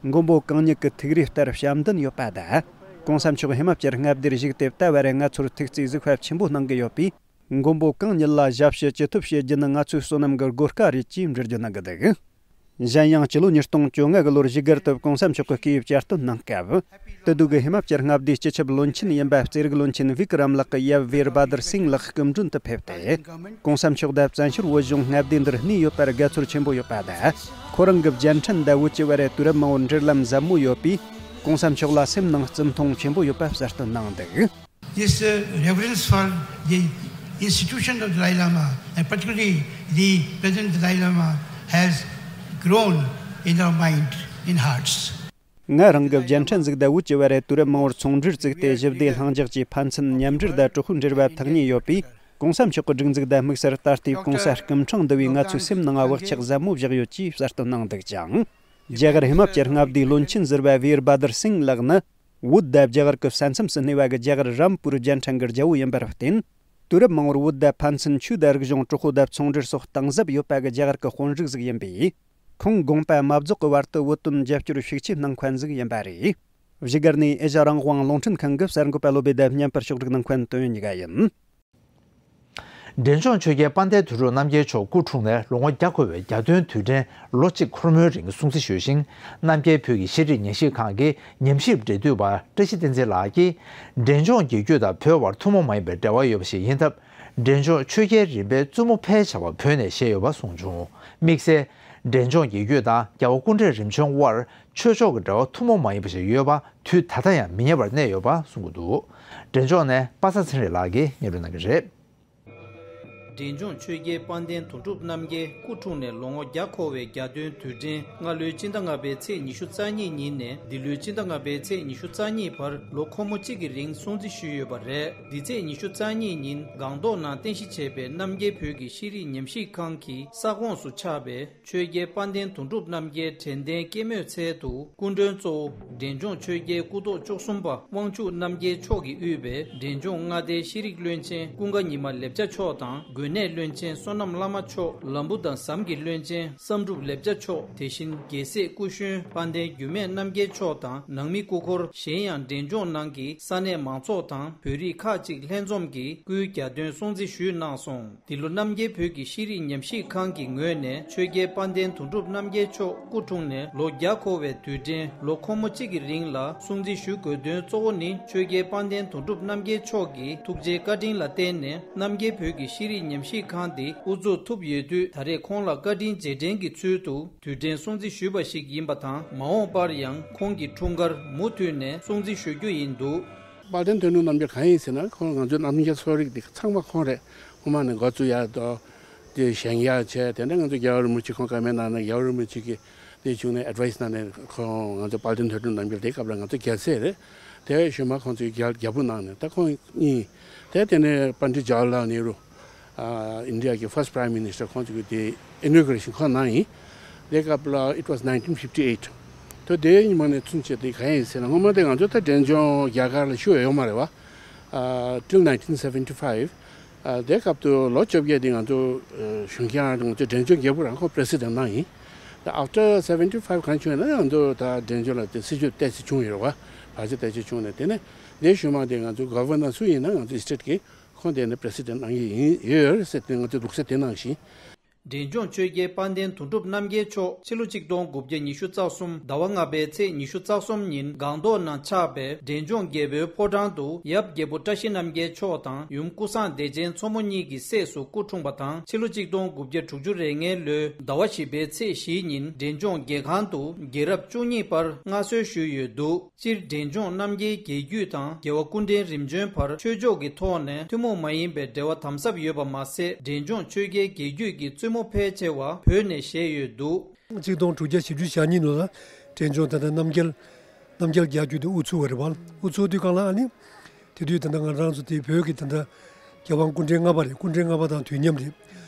མགོན་པོ་གང་ཉིད་ཀྱི་ཐུགས་རེ་ལྟར་བྱམས་ལྡན་ཡོད་པ་དང་། གོང་ས་མཆོག་ཧི་མ་ཅལ་མངའ་སྡེར་བཞུགས་ཏེ་ད་བར་ང་ཚོར་ཐུགས་རྩིས་གཟིགས་པ་ཆེན་པོ་གནང་གི་ཡོད་པས། མགོན་པོ་གང་ཉིད་ལ་ཞབས་ཕྱི་ཅི་ཐུབ་བྱེད་རྒྱུ་ནི་ང་ཚོའི་བསོད་ནམས་ཀྱི་སྒོ་སྐལ་རེད་ཅེས་འགྲེལ་བརྗོད་གནང་གི་འདུག། གཞན་ཡང་སྤྱི་ལོ་ཉིས་སྟོང་བཅོ་ལྔ་གི་ལོར་བཞུགས་སྒར་དུ་གོང་ས་མཆོག་གི་སྐུའི་བསྐྱར་དུ་གནང་སྐབས། དེ་དུས་ཀྱི་ཧི་མ་ཅལ་མངའ་སྡེའི་སྤྱི་ཁྱབ་བློན་ཆེན་ཡིན་པ་རྩེད་རིགས་བློན་ཆེན་བི་ཀ་རམ་ལགས་ཀྱི་ཡབ་བིར་བྷ་དར་སིང་ལགས་སྐུ་མགྲོན་དུ་ཕེབས་ཏེ། གོང་ས་མཆོག་དང་བཙན་བྱོལ་བོད་གཞུང་མངའ་སྡེ་འདིར་གནས་ཡོད་པར་དགའ་ཚོར་ཆེན་པོ་ཡོད་པ་དང་། ཁོ་རང་གི་བརྒྱ་ཕྲན་དང་བོད་ཀྱི་བར་དུས་རབས་མང་བོར་འབྲེལ་ལམ་ཟབ་མོ་ཡོད་པས། གོང་ས་མཆོག་ལ་སེམས་ནང་བརྩི་མཐོང་ཆེན་པོ་ཡོད་པ་གསལ་སྟོན་གནང་འདུག། This uh, reverence for the institution of Dalai Lama, and particularly the present Dalai Lama, has grown in our mind, in hearts. ང་རང་གི་བརྒྱ་ཕྲན་ཟིག་དང་བོད་ཀྱི་བར་དུས་རབས་མང་བོར་ཚོང་འབྲེལ་བཙུགས་ཏེ་ཞི་བདེ་ལྷིང་འཇགས་ཀྱི་ཕན་ཚུན་མཉམ་འབྲེལ་དང་གྲོགས་པོའི་འབྲེལ་བ་ཐག་ཉེ་ཡོད་པས། གོང་ས་མཆོག་གི་སྒྲིག་འཛུགས་དང་དམིགས་བསལ་ད་ལྟའི་གོང་ས་སྐུ་ཕྲེང་འདི་བས་ང་ཚོའི་སེམས་ནང་བག་ཆགས་ཟབ་མོ་བཞག་ཡོད་ཅེས་གསལ་སྟོན་གནང་འདུག་ཅིང་། རྒྱ་གར་ཧི་མ་ཅལ་མངའ་སྡེའི་བློན་ཆེན་ཟུར་པ་བིར་བྷ་དར་སིང་ལགས་ནི། བོད་དང་རྒྱ་གར་གྱི་ས་མཚམས་སུ་གནས་པ་གི་རྒྱ་གར་རམ་པུར་རྒྱལ་ཕྲན་གྱི་རྒྱལ་པོ་ཡིན་པར་བརྟེན། དུས་རབས་མང་བོར་བོད་དང་ཕན་ཚུན་ཆོས་དང་རིག་གཞུང་གྲོགས་པོ་དང་ཚོང་འབྲེལ་སོགས་གཏིང་ཟབ་ཡོད་པ་གི་རྒྱ་གར་གྱི་དཔོན་རིགས་ཟིག་ཡིན་པས། ཁོང་དགོངས་པ་མ་རྫོགས་ཀྱི་བར་དུ་བོད་དོན་རྒྱབ་སྐྱོར་ཤུགས་ཆེ་གནང་མཁན་ཟིག་ཡིན་པ་རེད། བཞུགས་སྒར་ནས་ཨེ་ཤ་རང་དབང་རླུང་འཕྲིན་ཁང་གི་གསར་འགོད་པ་བློ་བྷེ་དང་བརྙན་པར་ཕྱོགས་སྒྲིག་གནང་མཁན་དོན་གཉིས་ཀ་ཡིན། འབྲས་ལྗོངས་ཆོས་རྒྱལ་དཔལ་ལྡན་དོན་གྲུབ་རྣམ་རྒྱལ་མཆོག་སྐུ་འཁྲུངས་ནས་ལོ་ངོ་བརྒྱ་འཁོར་བའི་རྒྱ་སྟོན་དུས་དྲན་ལོ་གཅིག་འཁོར་མོའི་རིང་སྲུང་བརྩི་ཞུས་ཤིང་། རྣམ་རྒྱལ་བོད་ཀྱི་ཤེས་རིག་ཉམས་ཞིབ་ཁང་གི་ཉམས་ཞིབ་འབྲེལ་མཐུད་པ་བཀྲ་ཤིས་བསྟན་འཛིན་ལགས་ཀྱིས། འབྲས་ལྗོངས་ཀྱི་རྒྱུད་དང་བོད་བར་ཐུན་མོང་མ་ཡིན་པའི་འབྲེལ་བ་ཡོད་པ་ཞིག་ཡིན་སྟབས། འབྲས་ལྗོངས་ཆོས་རྒྱལ་རིམ་པའི་བཙུན་མོ་ཕལ་ཆེ་བ་བོད་ནས་བཞེས་ཡོད་པ་གསུངས་བྱུང་། དམིགས་བསལ། འབྲས་ལྗོངས་ཀྱི་རྒྱུད་དང་རྒྱལ་བ་སྐུ་ཕྲེང་རིམ་བྱོན་དབར་ཆོས་ཕྱོགས་ཀྱི་འབྲེལ་བ་ཐུན་མོང་མ་ཡིན་པ་ཞིག་ཡོད་པ་དུས་ད་ལྟ་ཡང་མི་ཉམས་པར་གནས་ཡོད་པ་གསུངས་ཀྱི་འདུག། འབྲས་ལྗོངས་ནས་པ་སངས་ཚེ་རིང་ལགས་ཀྱིས་སྙན་སྒྲོན་གནང་གི་རེད། འབྲས་ལྗོངས་ཆོས་རྒྱལ་དཔལ་ལྡན་དོན་གྲུབ་རྣམ་རྒྱལ་སྐུ་འཁྲུངས་ནས་ལོ་ངོ་བརྒྱ་འཁོར་བའི་རྒྱ་སྟོན་དུས་དྲན་སྔ་ལོའི་སྤྱི་ཟླ་ལྔ་པའི་ཚེས་ཉི་ཤུ་རྩ་གཉིས་ཉིན་ནས་འདི་ལོའི་སྤྱི་ཟླ་ལྔ་པའི་ཚེས་ཉི་ཤུ་རྩ་གཉིས་བར་ལོ་འཁོར་མོ་གཅིག་གི་རིང་སྲུང་བརྩི་ཞུས་ཡོད་པ་རེད། འདི་ཚེས་ཉི་ཤུ་རྩ་གཉིས་ཉིན་སྒང་ཏོག་ནང་རྟེན་གཞི་བྱས་པའི་རྣམ་རྒྱལ་བོད་ཀྱི་ཤེས་རིག་ཉམས་ཞིབ་ཁང་གི་ས་ཁོངས་སུ་ཆགས་པའི་ཆོས་རྒྱལ་དཔལ་ལྡན་དོན་གྲུབ་རྣམ་རྒྱལ་དྲན་རྟེན་སྐྱེད་མོས་ཚལ་དུ་སྐུ་མགྲོན་གཙོ་བོ་འབྲས་ལྗོངས་ཆོས་རྒྱལ་སྐུ་ཐོག་བཅུ་གསུམ་པ་དབང་ཕྱུག་རྣམ་རྒྱལ་མཆོག་གིས་དབུས་པའི་འབྲས་ལྗོངས་མངའ་སྡེའི་ཤེས་རིག་བློན་ཆེན་ཀུན་དགའ་ཉི་མ་ལེགས་བྱ་མཆོག་དང་། དགོན་གནས་བློན་ཆེན་བསོད་ནམས་བླ་མ་མཆོག་ལམ་བུ་དང་ཟམ་གྱི་བློན་ཆེན་བསམ་གྲུབ་ལེགས་བྱ་མཆོག་དེ་བཞིན་རྒྱལ་སྲས་སྐུ་གཞོན་དཔལ་ལྡན་འགྱུར་མེད་རྣམ་རྒྱལ་མཆོག་དང་ནང་མི་སྐུ་འཁོར། གཞན་ཡང་འབྲས་ལྗོངས་ནང་གི་ས་གནས་མང་ཚོགས་དང་བོད་རིགས་ཁག་ཅིག་ལྷན་འཛོམས་ཀྱིས་སྐུའི་རྒྱ་སྟོན་སྲུང་བརྩི་ཞུས་གནང་སོང་། འདི་ལོ་རྣམ་རྒྱལ་བོད་ཀྱི་ཤེས་རིག་ཉམས་ཞིབ་ཁང་གི་ངོས་ནས་ཆོས་རྒྱལ་དཔལ་ལྡན་དོན་གྲུབ་རྣམ་རྒྱལ་མཆོག་སྐུ་འཁྲུངས་ནས་ལོ་བརྒྱ་འཁོར་བའི་དུས་དྲན་ལོ་འཁོར་མོ་གཅིག་གི་རིང་ལ་སྲུང་བརྩི་ཞུ་དགོས་དོན་གཙོ་བོ་ནི། ཆོས་རྒྱལ་དཔལ་ལྡན་དོན་གྲུབ་རྣམ་རྒྱལ་མཆོག་གི་ཐུགས་རྗེའི་བཀའ་དྲིན་ལ་བརྟེན་ནས། རྣམ་རྒྱལ་བོད་ཀྱི་ཤེས་རིག་ཉམས་ཞིབ་ཁང་འདི་དབུ་འཛུགས་ཐུབ་ཡོད་དུས། ད་རེས་ཁོང་ལ་བཀའ་དྲིན་རྗེས་དྲན་གྱི་ཚུལ་དུ་དུས་དྲན་སྲུང་བརྩི་ཞུས་པ་ཞིག་ཡིན་པ་དང་། མ་འོངས་པར་ཡང་ཁོང་གི་འཁྲུངས་སྐར་མུ་མཐུད་ནས་སྲུང་བརྩི་ཞུ་རྒྱུ་ཡིན་འདུག། དཔལ་ལྡན་དོན་གྲུབ་རྣམ་རྒྱལ་གང་ཡིན་ཟེར་ན། ཁོང་ང་ཚོའི་རྣམ་རྒྱལ་གསོ་རིག་འདི་ཚང་མ་ཁོང་རེད། ཁོང་མ་ནས་འགོ་བཙུགས་ཡག་དང་། དེ་བཞེངས་ཡག་བྱས། དེ་ནས་ང་ཚོ་རྒྱལ་བ་རིན་པོ་ཆེ་ཁོང་བཀའ་མོལ་གནང་ནས། རྒྱལ་བ་རིན་པོ་ཆེ་གིས་དེ་བྱུང་ནས་ཨེ་ཌི་ཝའི་སི་གནང་ནས། ཁོང་ང་ཚོ་དཔལ་ལྡན་དོན་གྲུབ་རྣམ་རྒྱལ་དེ་སྐབས་ལ་ང་ཚོ་རྒྱལ་སྲས་རེད། དེ་གཞུག་མ་ཁོང་ཚོས་རྒྱལ་རྒྱལ་པོ་གནང་ནས། ད་ཁོང་གཉིས། དེ་དེ་ནས་པཎ་ཌི་ཏ་ཇ་ཝ་ཧར་ལལ་ནེ་རུ། ཨ། ཨིན་ཌི་ཡ་གི་ཕར་སི་ཊི་པ་རའིམ་མི་ནི་སི་ཊར་ཁོང་ཚོ་གིས་དེ་ཨི་ནོ་གུ་རེ་ཤན་ཁོང་གནང་ཡིན། དེ་སྐབས་ལ་it was nineteen fifty eight། དོ་དེའི་ཉི་མ་ནས་ཚུན་ཆད་དེ་གང་ཡིན་ཟེར་ན། སྔོན་མ་དེ་ང་ཚོ་ད་འབྲས་ལྗོངས་རྒྱ་གར་ལ་ཤུགས་ཡོད་མ་རེད་བ། ཨ། till nineteen seventy five། ཨ། དེ་སྐབས་དུ་ལོ་བཅོ་བརྒྱད་དེ་ང་ཚོ་གཞོན་སྐྱེས་ང་ཚོ་འབྲས་ལྗོངས་རྒྱལ་པོ་རང་ཁོང་པི་རེ་སི་ཌེན་ཊི་གནང་ཡིན། ད་after seventy five གང་བྱུང་ཡིན་ན། ང་ཚོ་ད་འབྲས་ལྗོངས་ལ་དེ་སྲིད་ཇུས་བལྟས་ཚེ་བྱུང་ཡོད་རེད་བ། བར་ཆད་བལྟས་ཚེ་བྱུང་ནས། དེ་ནས་དེའི་གཞུག་མ་དེ་ང་ཚོ་གོ་ཝར་ནར་སུ་ཡིན་ན་ང་ཚོ་སི་ཊེ་ཊི་གི་ཁོང་དེ་ནས་པི་རེ་སི་ཌེན་ཊི་གནང་གི་ཡིན་ཡོད་ཟེར་ཏེ་ང་ཚོས་ལུགས་སྲོལ་དེ་གནང་ཞིང་། འབྲས་ལྗོངས་ཆོས་རྒྱལ་དཔལ་ལྡན་དོན་གྲུབ་རྣམ་རྒྱལ་མཆོག་ཕྱི་ལོ་ཆིག་སྟོང་དགུ་བརྒྱ་ཉི་ཤུ་རྩ་གསུམ་ཟླ་བ་ལྔ་པའི་ཚེས་ཉི་ཤུ་རྩ་གསུམ་ཉིན་སྒང་ཏོག་ན་ཆགས་པའི་འབྲས་ལྗོངས་རྒྱལ་པོའི་ཕོ་བྲང་དུ་ཡབ་རྒྱལ་པོ་བཀྲ་ཤིས་རྣམ་རྒྱལ་མཆོག་དང་ཡུམ་ཀུན་བཟང་བདེ་ཆེན་མཚོ་མོ་གཉིས་ཀྱི་སྲས་སུ་སྐུ་འཁྲུངས་པ་དང་། ཕྱི་ལོ་ཆིག་སྟོང་དགུ་བརྒྱ་དྲུག་ཅུ་རེ་ལྔའི་ལོའི་ཟླ་བ་བཞི་པའི་ཚེས་བཞི་ཉིན་འབྲས་ལྗོངས་རྒྱལ་ཁང་དུ་རྒྱལ་རབས་བཅུ་གཉིས་པར་མངའ་གསོལ་ཞུས་ཡོད་འདུག་སྤྱིར་འབྲས་ལྗོངས་རྣམ་རྒྱལ་རྒྱལ་བརྒྱུད་དང་རྒྱལ་བ་སྐུ་ཕྲེང་རིམ་བྱོན་བར་ཆོས་ཕྱོགས་ཀྱི་ཐོག་ནས་ཐུན་མོང་མ་ཡིན་པའི་འབྲེལ་བ་དམ་ཟབ་ཡོད་པ་མ་ཟད། འབྲས་ལྗོངས་ཆོས་རྒྱལ་རྒྱལ་བརྒྱུད་ཀྱི་བཙུན་མོ་ཕལ་ཆེ་བ་བོད་ནས་བཞེས་ཡོད་འདུག་ཆིག་སྟོང་དྲུག་བརྒྱ་བཞི་བཅུ་ཞེ་གཉིས་ལོ་ལ་འབྲས་ལྗོངས་ད་ལྟ་རྣམ་རྒྱལ་རྣམ་རྒྱལ་རྒྱལ་བརྒྱུད་དེ་དབུ་ཚུགས་པ་རེད་པ། དབུ་ཚུགས་དུས་སྒང་ལ་ཨ་ནི་དེ་དུས་ད་ལྟ་ང་རང་ཚོ་དེ་བོད་ཀྱི་ད་ལྟ་རྒྱལ་དབང་སྐུ་ཕྲེང་ལྔ་པ་རེད། སྐུ་ཕྲེང་ལྔ་པ་དང་དུས་མཉམ་རེད།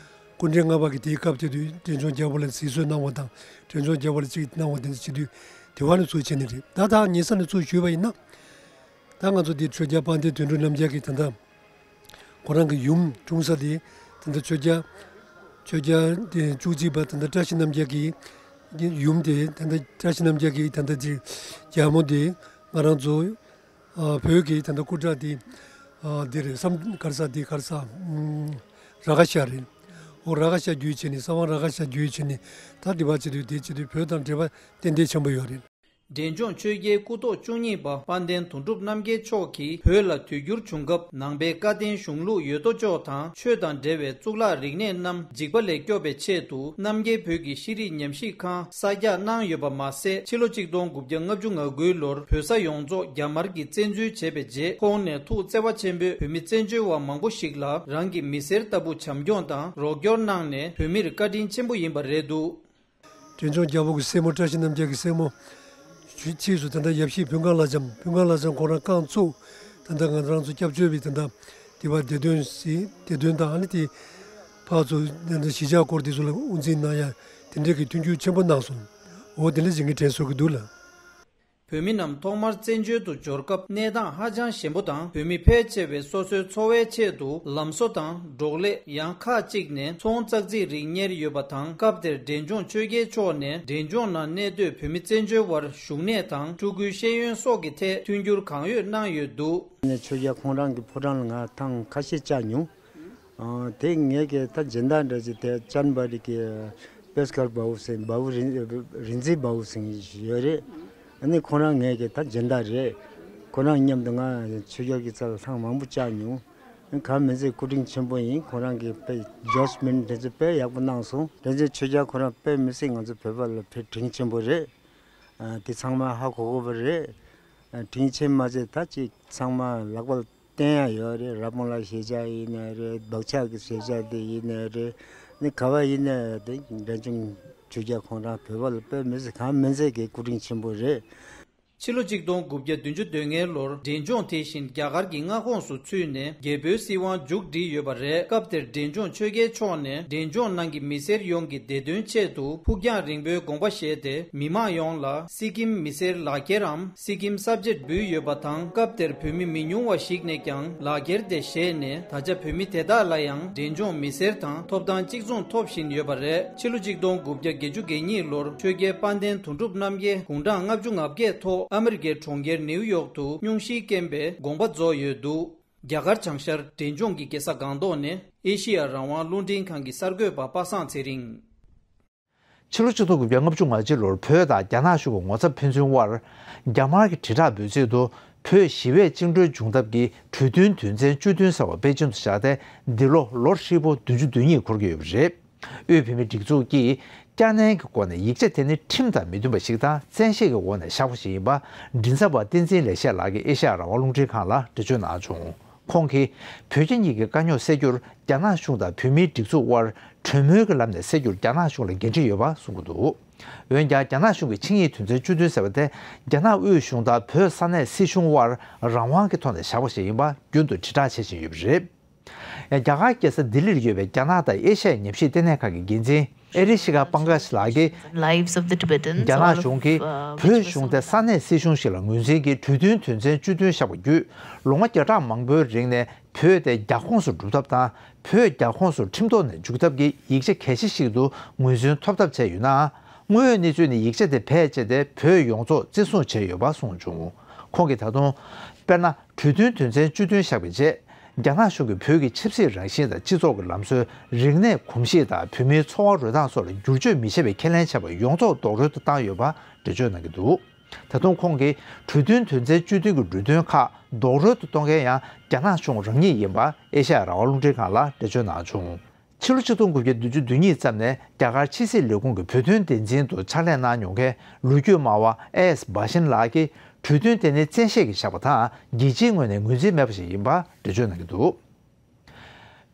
སྐུ་ཕྲེང་ལྔ་པ་གི་དེའི་སྐབས་དེ་དུས་འབྲས་ལྗོངས་རྒྱལ་པོ་ལ་གཟིགས་གསོལ་གནང་བ་དང་འབྲས་ལྗོངས་རྒྱལ་པོ་ལ་ཅིག་གནང་བ་དེ་ཚོ་བྱེད་དུས་དེ་བ་ནས་ཚུར་བྱས་ནི་རེད། ད་ད་ཉེ་ས་ནས་ཚུར་ཞུས་པ་ཡིན་ན། ད་ང་ཚོ་འདི་ཆོས་རྒྱལ་དཔལ་ལྡན་དོན་གྲུབ་རྣམ་རྒྱལ་གྱི་ད་ལྟ་ཁོ་རང་གི་ཡུམ་འཁྲུངས་ས་དེ་ད་ལྟ་ཆོས་རྒྱལ་ཆོས་རྒྱལ་དེ་བཅུ་གཅིག་པ་ད་ལྟ་བཀྲ་ཤིས་རྣམ་རྒྱལ་གྱི་ཡུམ་དེ་ད་ལྟ་བཀྲ་ཤིས་རྣམ་རྒྱལ་གྱི་ད་ལྟ་དེ་རྒྱལ་མོ་དེ་ང་རང་ཚོ་ཨ་བོད་ཀྱི་ད་ལྟ་སྐུ་དྲག་དེ་ཨ་དེ་རེད། བསམ་གར་ས་དེ་གར་ས་ཨམ་ར་ཁ་ཤ་རེད། འོ་ར་ཁ་ཤ་བརྒྱུད་བྱས་ནས་ས་དབང་ར་ཁ་ཤ་བརྒྱུད་བྱས་ནས་ད་དེ་བ་བྱེད་དུས་དེ་བྱེད་དུས་བོད་དང་འབྲེལ་བ་ཏན་ཏན་ཆེན་པོ་ཡོད་རེད། འབྲས་ལྗོངས་ཆོས་རྒྱལ་སྐུ་ཐོག་བཅུ་གཉིས་པ་དཔལ་ལྡན་དོན་གྲུབ་རྣམ་རྒྱལ་མཆོག་གིས་བོད་ལ་དུས་འགྱུར་བྱུང་སྐབས་ནང་པའི་བཀའ་བསྟན་གཞུང་ལུགས་ཡོད་དོ་ཅོག་དང་ཆོས་དང་འབྲེལ་བའི་གཙུག་ལག་རིག་གནས་རྣམས་འཇིགས་པ་ལས་སྐྱོབ་པའི་ཆེད་དུ་རྣམ་རྒྱལ་བོད་ཀྱི་ཤེས་རིག་ཉམས་ཞིབ་ཁང་གསར་རྒྱག་གནང་ཡོད་པ་མ་ཟད། ཕྱི་ལོ་ཆིག་སྟོང་དགུ་བརྒྱ་ལྔ་བཅུ་ང་དགུའི་ལོར་བོད་ས་ཡོངས་རྫོགས་རྒྱ་དམར་གྱིས་བཙན་འཛུལ་བྱས་པའི་རྗེས་ཁོང་ནས་ཐུགས་བརྩེ་བ་ཆེན་པོས་བོད་མི་བཙན་བྱོལ་བ་མང་པོ་ཞིག་ལ་རང་གི་མི་སེར་ལྟ་བུ་བྱམས་སྐྱོང་དང་རོགས་སྐྱོར་གནང་ནས་བོད་མིར་བཀའ་དྲིན་ཆེན་པོ་ཡིན་པ་རེད་འདུག་འབྲས་ལྗོངས་རྒྱལ་པོ་གི་སྲས་མོ་བཀྲ་ཤིས་རྣམ་རྒྱལ་གྱི་སྲས་མོ་ཕྱིས་སུ་ད་ལྟ་ཡབ་གཞིས་ཕུན་ཁང་བླ་བྱམས། ཕུན་ཁང་བླ་བྱམས་ཁོ་རང་རྐང་བཙུགས། ད་ལྟ་ང་རང་ཚོ་སྐྱབས་བཅོལ་བའི་ད་ལྟ་དེ་བ་བདེ་དོན་སྲིད་བདེ་དོན་དང་ཨ་ནི་དེ་ཕར་ཚུར་ད་ལྟ་གཞིས་ཆགས་སྐོར་དེ་ཚོ་ལ་དབུ་འཛིན་གནང་ཡ་དེ་འདྲའི་གི་མཐུན་འགྱུར་ཆེན་པོ་གནང་སོང་། འོ་དེ་འདྲ་ཞིག་གི་དྲན་གསོ་གི་འདུག་ལ། བོད་མི་རྣམས་ཐོག་མར་བཙན་བྱོལ་དུ་འབྱོར་སྐབས་གནས་སྟངས་ཧ་ཅང་ཞན་པོ་དང་། བོད་མི་ཕལ་ཆེ་བས་སོ་སོའི་འཚོ་བའི་ཆེད་དུ་ལམ་བཟོ་དང་འབྲོག་ལས། ཡང་ཁག་ཅིག་ནས་ཚོང་ཙག་ཙིག་རིགས་གཉེར་ཡོད་པ་དང་། སྐབས་དེར་འབྲས་ལྗོངས་ཆོས་རྒྱལ་མཆོག་ནས་འབྲས་ལྗོངས་ནང་གནས་སྡོད་བོད་མི་བཙན་བྱོལ་བར་བཞུགས་གནས་དང་ཕྲུ་གུའི་ཤེས་ཡོན་སོགས་ཀྱི་ཐད་མཐུན་འགྱུར་གང་ཡོད་གནང་ཡོད་འདུག་ནས་ཆོས་རྒྱལ་ཁོང་རང་གི་ཕོ་བྲང་ལ་ང་ཐེངས་ཁ་ཤས་བཅར་མྱོང་། ཨ་དེ་ངས་ཀྱི་ད་སྦྱིན་བདག་འདྲ་ཅིག་དེ་ཅན་པ་རི་གི་པེ་སི་ཀར་བྷ་བུ་སིང་། བྷ་བུ་རིན་རིན་ཆེན་བྷ་བུ་སིང་ཡོད་རེད། ཨ་ནི་ཁོ་རང་ངས་ཀྱི་ད་སྦྱིན་བདག་རེད། ཁོ་རང་མཉམ་དུ་ང་ཆོས་རྒྱལ་གྱི་རྩ་ལ་ཐེངས་མང་པོ་བཅར་མྱོང་། ཨ་གང་མིན་ཚད་སྐུ་དྲིན་ཆེན་པོ་ཡིན། ཁོ་རང་གི་དཔེ་ཇོཇ་མེན་ཊི་དེ་ཚོ་དཔེ་ཡག་པོ་གནང་སོང་། དེ་ཚོ་ཆོས་རྒྱལ་ཁོ་རང་དཔེ་མི་སྲིད་ང་ཚོ་བོད་པ་ལ་དཔེ་དྲིན་ཆེན་པོ་རེད། ཨ་དེ་ཚང་མ་ཧ་གོ་གོ་བ་རེད། ཨ་དྲིན་ཆེན་མ་ཚད་ད་ཅིག་ཚང་མ་ལག་པ་བསྟན་ཡ་ཡོད་རེད། ར་སྤུངས་ལ་ཞེ་ཆགས་ཡིན་ནའི་རེད། བག་ཆགས་ཀྱི་ཞེ་ཆགས་དེ་ཡིན་ནའི་རེད། ནི་ག་བ་ཡིན་ནའི་དེ་འབྲས་ལྗོངས་ཆོས་རྒྱལ་ཁོང་རང་བོད་པ་ལ་དཔེ་མི་སྲིད་གང་མིན་ཚད་ཀྱི་སྐུ་དྲིན་ཆེན་པོ་རེད། ཕྱི་ལོ་ཆིག་སྟོང་དགུ་བརྒྱ་བདུན་ཅུ་དོན་ལྔའི་ལོར་འབྲས་ལྗོངས་དེ་བཞིན་རྒྱ་གར་གྱི་མངའ་ཁོངས་སུ་ཚུད་ནས་རྒྱལ་པོའི་སྲིད་དབང་མཇུག་བསྒྲིལ་ཡོད་པ་རེད། སྐབས་དེར་འབྲས་ལྗོངས་ཆོས་རྒྱལ་མཆོག་ནས་འབྲས་ལྗོངས་ནང་གི་མི་སེར་ཡོངས་ཀྱི་བདེ་དོན་ཆེད་དུ་ཕུགས་རྒྱང་རིང་པོའི་དགོངས་པ་བཞེས་ཏེ། མི་མང་ཡོངས་ལ་སི་ཀིམ་མི་སེར་ལག་འཁྱེར་འམ་སི་ཀིམ་སབ་ཇེག་འབུལ་ཡོད་པ་དང་། སྐབས་དེར་བོད་མི་མི་ཉུང་བ་ཞིག་ནས་ཀྱང་ལག་འཁྱེར་དེ་བཞེས་ནས། ད་ཆ་བོད་མི་དེ་དག་ལ་ཡང་འབྲས་ལྗོངས་མི་སེར་དང་ཐོབ་ཐང་གཅིག་མཚུངས་ཐོབ་བཞིན་ཡོད་པ་རེད། ཕྱི་ལོ་ཆིག་སྟོང་དགུ་བརྒྱ་བརྒྱད་ཅུ་གྱ་གཉིས་ལོར་ཆོས་རྒྱལ་དཔལ་ལྡན་དོན་གྲུབ་རྣམ་རྒྱལ་དགུང་གྲངས་ལྔ་བཅུ་ང་བརྒྱད་ཐོག་ཨ་མི་རི་ཀའི་གྲོང་ཁྱེར་ནེའུ་ཡོག་ཏུ་སྙུང་གཞིའི་རྐྱེན་པས་དགོངས་པ་རྫོགས་ཡོད་འདུག་རྒྱ་གར་བྱང་ཤར་འབྲས་ལྗོངས་ཀྱི་རྒྱལ་ས་སྒང་ཏོག་ནས་ཨེ་ཤེ་ཡ་རང་དབང་རླུང་འཕྲིན་ཁང་གི་གསར་འགོད་པ་པ་སངས་ཚེ་རིང་། ཕྱི་ལོ་ཆིག་སྟོང་དགུ་བརྒྱ་ལྔ་བཅུ་ང་གཅིག་ལོར་བོད་དང་རྒྱ་ནག་གཞུང་གི་ངོ་ཚབ་ཕན་ཚུན་དབར་རྒྱ་དམར་གྱི་དྲིལ་བསྒྲགས་འབོད་ཚིག་ཏུ་བོད་ཞི་བས་བཅིངས་འགྲོལ་འབྱུང་ཐབས་ཀྱི་གྲོས་མཐུན་དོན་ཚན་བཅུ་བདུན་ཟེར་བ་པེ་ཅིང་དུ་བཞག་སྟེ། འདི་ལོ་ལོ་ཧྲིལ་པོ་བདུན་ཅུ་དོན་གཉིས་འཁོར་གྱི་ཡོད་པ་རེད། དབུས་བོད་མིའི་སྒྲིག་འཛུགས་ཀྱིས་བསྐྱར་ནན་གྱི་སྒོ་ནས་ཡིག་ཆ་དེ་ནི་ཁྲིམས་དང་མི་མཐུན་པ་ཞིག་དང་། བཙན་ཤེད་ཀྱི་འོག་ནས་བཞག་པ་ཞིག་ཡིན་པ་མགྲིན་ཚབ་པ་བསྟན་འཛིན་ལེགས་བཤད་ལགས་ཀྱིས་ཨེ་ཤ་ཡ་རང་དབང་རླུང་འཕྲིན་ཁང་ལ་འགྲེལ་བརྗོད་གནང་བྱུང་། ཁོང་གིས་བོད་རྒྱ་གཉིས་ཀྱི་དཀའ་རྙོག་སེལ་རྒྱུར་རྒྱ་ནག་གཞུང་དང་བོད་མིའི་སྒྲིག་འཛུགས་དབར་གྲོས་མོལ་གྱི་ལམ་ནས་སེལ་རྒྱུར་རྒྱ་ནག་གཞུང་ལ་འགན་འཁྲི་ཡོད་པ་གསུང་གི་འདུག་འོན་ཀྱང་རྒྱ་ནག་གཞུང་གི་ཆིངས་ཡིག་དོན་ཚན་བཅུ་བདུན་ཟེར་བ་དེ་རྒྱ་ནག་དབུས་གཞུང་དང་བོད་ས་གནས་སྲིད་གཞུང་དབར་རང་དབང་གི་ཐོག་ནས་བཞག་པ་ཞིག་ཡིན་པ་རྒྱུན་དུ་དྲིལ་བསྒྲགས་བྱེད་བཞིན་ཡོད་པ་རེད། ཡང་རྒྱ་གར་རྒྱལ་ས་ལྡི་ལིར་ཡོད་པའི་རྒྱ་ནག་དང་ཨེ་ཤ་ཡའི་ཉམས་ཞིབ་ལྟེ་གནས་ཁང་གི་འགན་འཛིན་ཨེ་རི་ཤི་ཀ་པང་ཀ་ཤི་ལགས་ཀྱིས། Lives of the Tibetans, རྒྱ་ནག་གཞུང་གིས་བོད་གཞུང་དེ་ས་གནས་སྲིད་གཞུང་ཞིག་ལ་ངོས་འཛིན་གྱིས་གྲོས་མཐུན་དོན་ཚན་བཅུ་བདུན་བཞག་པ་བརྒྱུད། ལོ་ངོ་བརྒྱ་ཕྲག་མང་པོའི་རིང་ནས་བོད་དེ་རྒྱ་ཁོངས་སུ་འགྲུབ་ཐབས་དང་། བོད་རྒྱ་ཁོངས་སུ་ཁྲིམས་ཐོག་ནས་འཇུག་ཐབས་ཀྱི་ཡིག་ཆ་གལ་ཆེ་ཞིག་ཏུ་ངོས་འཛིན་ཐོབ་ཐབས་བྱས་ཡོད་ནའང་། དངོས་ཡོད་གནས་ཚུལ་ནི་ཡིག་ཆ་དེ་ཕལ་ཆེར་དེ་བོད་ཡོངས་རྫོགས་བརྩི་སྲུང་བྱས་ཡོད་པ་གསུངས་བྱུང་། ཁོང་གིས་ད་དུང་། དཔེར་ན། གྲོས་མཐུན་དོན་ཚན་བཅུ་བདུན་བཞག་པའི་རྗེས། རྒྱ་ནག་གཞུང་གིས་བོད་ཀྱི་ཆབ་སྲིད་རང་བཞིན་དང་སྤྱི་ཚོགས་ཀྱི་ལམ་སྲོལ། རིག་གནས་གོམས་གཤིས་དང་བོད་མིའི་འཚོ་བ་རོལ་སྟངས་སོགས་ལ་བསྒྱུར་བཅོས་མི་བྱེད་པའི་ཁས་ལེན་བྱས་པ་ཡོངས་རྫོགས་རྡོག་རོལ་དུ་བཏང་ཡོད་པ་འགྲེལ་བརྗོད་གནང་གི་འདུག་ད་དུང་ཁོང་གིས་གྲོས་མཐུན་དོན་ཚན་བཅུ་བདུན་གྱི་འབྲུ་དོན་ཁག་རྡོག་རོལ་དུ་གཏོང་མཁན་ཡང་རྒྱ་ནག་གཞུང་རང་ཉིད་ཡིན་པ་ཨེ་ཤ་ཡ་རང་དབང་རླུང་འཕྲིན་ཁང་ལ་འགྲེལ་བརྗོད་གནང་བྱུང་། ཕྱི་ལོ་ཆིག་སྟོང་དགུ་བརྒྱ་བདུན་ཅུ་དོན་གཉིས་ཙམ་ནས་རྒྱ་གར་ཕྱི་སྲིད་ལས་ཁུངས་ཀྱི་བོད་དོན་སྡེ་ཚན་དུ་ཕྱག་ལས་གནང་མྱོང་མཁན་ལོ་རྒྱུས་སྨྲ་བ་ཨེ་ཨེས་བྷ་ཤིན་ལགས་ཀྱིས། གྲོས་མཐུན་དེ་ནི་བཙན་ཤེད་ཀྱིས་བཞག་པ་དང་རྒྱལ་སྤྱིའི་ངོས་ནས་ངོས་འཛིན་མེད་པ་ཞིག་ཡིན་པ་འགྲེལ་བརྗོད་གནང་གི་འདུག་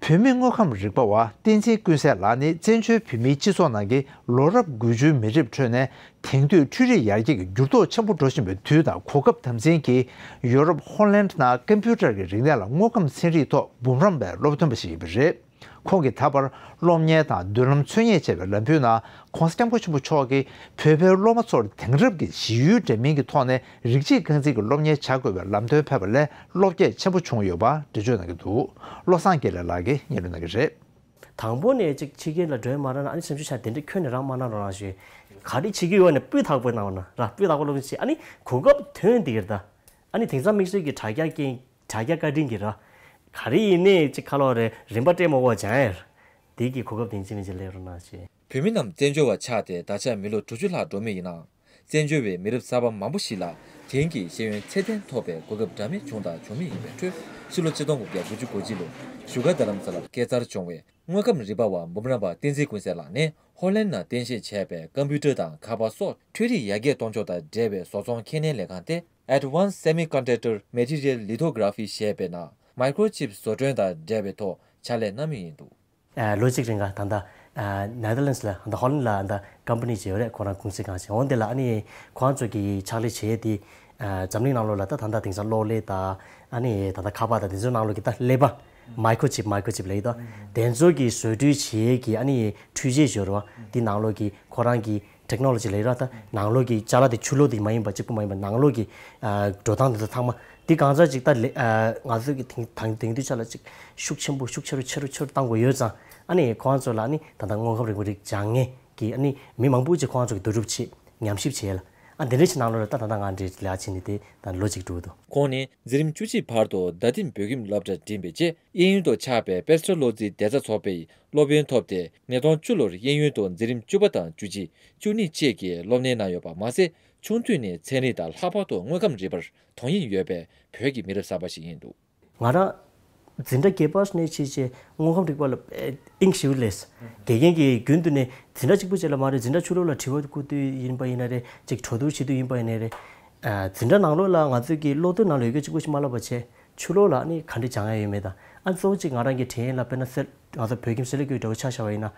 བོད་མི་དངོས་ཁམས་རིག་པ་བ་བསྟན་འཛིན་ཀུན་གསལ་ལགས་ནི་བཙན་བྱོལ་བོད་མིའི་སྤྱི་ཚོགས་ནང་གི་ལོ་རབས་དགུ་བཅུའི་མི་རབས་ཁྲོད་ནས་དེང་དུས་འཕྲུལ་རིག་ཡར་རྒྱས་ཀྱི་འགྱུར་ལྡོག་ཆེན་པོ་འགྲོ་བཞིན་པའི་དུས་དང་གོ་སྐབས་དམ་འཛིན་གྱིས་ཡོ་རོབ་ཧོ་ལན་ནང་ཀམ་པུ་ཊར་གྱི་རིག་གནས་ལ་དངོས་ཁམས་ཚན་རིག་ཐོག་འབུམ་རམས་པའི་སློབ་སྟོན་པ་ཞིག་ཡིན་པ་རེད། ཁོང་གིས་ད་བར་སློབ་གཉེར་དང་མདུན་ལམ་འཚོལ་སྙེག་བྱས་པའི་ལམ་བུའི་ནང་གོང་ས་སྐྱབས་མགོན་ཆེན་པོ་མཆོག་གིས་བོད་པའི་སློབ་མ་ཚོར་དེང་རབས་ཀྱི་གཞི་ཡུལ་འདྲ་མིན་གྱི་ཐོག་ནས་རིགས་གཅིག་རྐང་འཛིན་གྱི་སློབ་གཉེར་བྱ་དགོས་པའི་ལམ་སྟོན་ཕེབས་པ་ལས་བློ་སྐྱེད་ཆེན་པོ་བྱུང་ཡོད་པ་འགྲེལ་བརྗོད་གནང་གི་འདུག་བློ་བཟང་དགེ་ལེགས་ལགས་ཀྱིས་སྙན་སྒྲོན་གནང་གི་རེད། དང་པོ་ནས་ཅིག་ཕྱི་རྒྱལ་ལ་འགྲོ་ཡ་མ་རག་ན། ཨ་ནི་སེམས་ཤུགས་ཆག་དེ་འདྲ་ཁྱོན་ནས་རང་མ་གནང་རོགས་གནང་ཞུ། ག་རེ་བྱེད་ཀྱི་ཡོད་ནས་སྤུས་དག་པོ་གནང་རོགས་གནང་། ར་སྤུས་དག་པོ་སློབ་སྦྱོང་བྱེད། ཨ་ནི་གོ་སྐབས་ཐོན་དེ་གར་ད། ཨ་ནི་དེང་སང་དམིགས་བསལ་གྱི་དྲ་རྒྱ་རྐྱེན། དྲ་རྒྱ་བཀའ་དྲིན་གྱིས་ར། ག་རེ་ཡིན་ནའི་ཅིག་ཁ་ལོ་རེ་རིམ་པ་སྤྲད་མ་དགོས་སྦྱང་ཡ། དེ་གི་གོ་སྐབས་དེ་ཅི་མིན་ཅི་ལེགས་རོགས་གནང་ཞེས། བོད་མི་རྣམས་བཙན་བྱོལ་བ་ཆགས་ཏེ་ད་ཆ་མི་ལོ་དྲུག་ཅུ་ལྷག་འགྲོ་མུས་ཡིན་ནའང་། བཙན་བྱོལ་བའི་མི་རབས་གསར་པ་མང་པོ་ཞིག་ལ་དེང་གི་ཤེས་ཡོན་ཚད་ལྡན་ཐོབ་པའི་གོ་སྐབས་འདྲ་མིན་བྱུང་དང་འབྱུང་མུས་ཡིན་པའི་ཁྲོད། ཕྱི་ལོ་ཆིག་སྟོང་དགུ་བརྒྱ་དགུ་བཅུ་གོ་གཅིག་ལོར་བཞུགས་སྒར་རྡ་རམ་ས་ལར་སྐྱེས་འཚར་བྱུང་བའི་དངོས་ཁམས་རིག་པ་བ་འབུམ་རམས་པ་བསྟན་འཛིན་ཀུན་གསལ་ལགས་ནས་ཧོ་ལན་ནང་རྟེན་གཞི་བྱས་པའི་ཀམ་པུ་ཊར་དང་ཁ་པར་སོགས་འཕྲུལ་རིག་ཡར་རྒྱས་གཏོང་ཕྱོགས་དང་འབྲེལ་བའི་བཟོ་ཚོང་ཁེ་ནས་ལས་ཁང་སྟེ། Advanced Semiconductor Material Lithography ཞེས་པའི་ནང་མའི་ཀྲོ་ཅིབ་བཟོ་སྐྲུན་དང་འབྲེལ་བའི་ཐོག་ཕྱག་ལས་གནང་མུས་ཡིན་འདུག་ཨ། ལོ་གཅིག་རིང་ག་ད་ལྟ་ཨ་ནེ་དར་ལེན་སི་ལ། ད་ཧོ་ལན་ལ་ད་ཀམ་པ་ནི་ཅིག་ཡོད་རེད། ཁོ་རང་ཀུང་སི་གང་ཞིག་འོང་དེ་ལ། ཨ་ནི་ཁོ་རང་ཚོ་གི་ཕྱག་ལས་བྱེད་དེ། ཨ། འཛམ་གླིང་ནང་ལོགས་ལ་ད་ད་ལྟ་དེང་སང་གློག་ཀླད་དང་། ཨ་ནི་ད་ལྟ་ཁ་པར་དང་དེ་ཚོའི་ནང་ལོགས་ཀྱི་ད་ཀླད་པ། མའི་ཀྲོ་ཅིབ། མའི་ཀྲོ་ཅིབ་ལབ་ཡོད་དོ། དེ་ཚོ་གི་བཟོ་སྐྲུན་བྱེད་ཀྱི་ཨ་ནི་འཕྲུལ་ཆས་ཡོད་རེད་བ། དེ་ནང་ལོགས་ཀྱི་ཁོ་རང་གི་ཊེག་ནོ་ལོ་ཇི་ལབ་ཡོད་ར། ད་ནང་ལོགས་ཀྱི་ཅ་ལག་དེ་ཆུ་ལོག་དེ་མ་ཡིན་པ་གཅིག་པུ་མ་ཡིན་པ། ནང་ལོགས་ཀྱི་ཨ་འགྲོ་སྟངས་དེ་ཚོ་ཚང་མ། འདི་གང་ཚར་ཅིག་ད་ལེ་ཨ་ང་ཚོ་གི་དེང་དེང་དེང་དུས་ཆ་ལ་ཅིག་ཤུགས་ཆེན་པོ་ཤུགས་ཆེ་རུ་ཆེ་རུ་ཆེ་རུ་བཏང་དགོས་ཡོད་ཙང་། ཨ་ནི་ཁོང་ཚོ་ལ་ཨ་ནི་ད་ལྟ་དངོས་ཁམས་རིག་པ་རིག་སྦྱང་མཁན་གྱི་ཨ་ནི་མི་མང་པོ་ཅིག་ཁོང་ཚོ་གི་བསྡུ་རུབ་བྱེད། ཉམས་ཞིབ་བྱེད་ལ། ཨ་འདི་འདྲ་ཞིག་ནང་ལོགས་ལ་ད་ད་ལྟ་ང་འདྲའི་ལས་ཀ་བྱེད་ནི་དེ་ད་ལོ་གཅིག་འགྲོ་གི་འདུག་ཁོང་ནི་འཛིན་རིམ་བཅུ་གཅིག་བར་དུ་རྡ་སྟེང་བོད་ཁྱིམ་སློབ་གྲྭར་འགྲིམས་པའི་རྗེས། གཡས་གཡོན་དུ་ཆགས་པའི་པེ་སི་ཊལ་གློག་རྫས་བདེ་རྩ་ཚོགས་པའི་སློབ་ཡོན་ཐོབ་སྟེ། ཉིས་སྟོང་བཅུ་ལོར་གཡས་གཡོན་དུ་འཛིན་རིམ་བཅུ་པ་དང་བཅུ་གཅིག་བཅུ་གཉིས་བཅས་ཀྱི་སློབ་གཉེར་གནང་ཡོད་པ་མ་ཟད། ཆུང་དུས་ནས་ཚན་རིག་དང་ལྷག་པར་དུ་དངོས་ཁམས་རིག་པར་དོ་སྙིང་ཡོད་པའི་བོད་ཀྱི་མི་རབས་གསར་པ་ཞིག་ཡིན་འདུག་ང་རང་འཛིན་གྲྭ་བརྒྱད་པ་ནས་བྱས་བྱས་དངོས་ཁམས་རིག་པ་ལ་དབྱིངས་ཞེ་པོ་སླེབས། དགེ་རྒན་གྱིས་རྒྱུན་དུ་ནས་འཛིན་གྲྭ་གཅིག་པུ་བྱས་ལ་མ་རེད། འཛིན་གྲྭ་ཕྱི་ལོགས་ལ་དྲི་བ་བཀོད་དུས་ཡིན་པ་ཡིན་ན་རེད། ཅིག་གྲོས་བསྡུར་བྱེད་དུས་ཡིན་པ་ཡིན་ན་རེད། ཨ། འཛིན་གྲྭ་ནང་ལོགས་ལ་ང་ཚོས་ཀྱི་སློབ་དེབ་ནང་ལ་ཡོད་རྒྱུ་གཅིག་པུ་ཞིག་མ་བསླབ་པ་བྱས། ཕྱི་ལོགས་ལ་ཨ་ནི་ག་འདྲ་སྦྱང་ཡ་ཡོད་མེད་དང་། ཨ་གཙོ་བོ་གཅིག་ང་རང་གི་དྲན་ཡིན་ལ། དཔེར་ན་སེ་ང་ཚོ་བོད་ཁྱིམ་གསོ་ལས་ཀྱི་འབྲེལ་བ་ཆ་བཞག་པ་ཡིན་ན།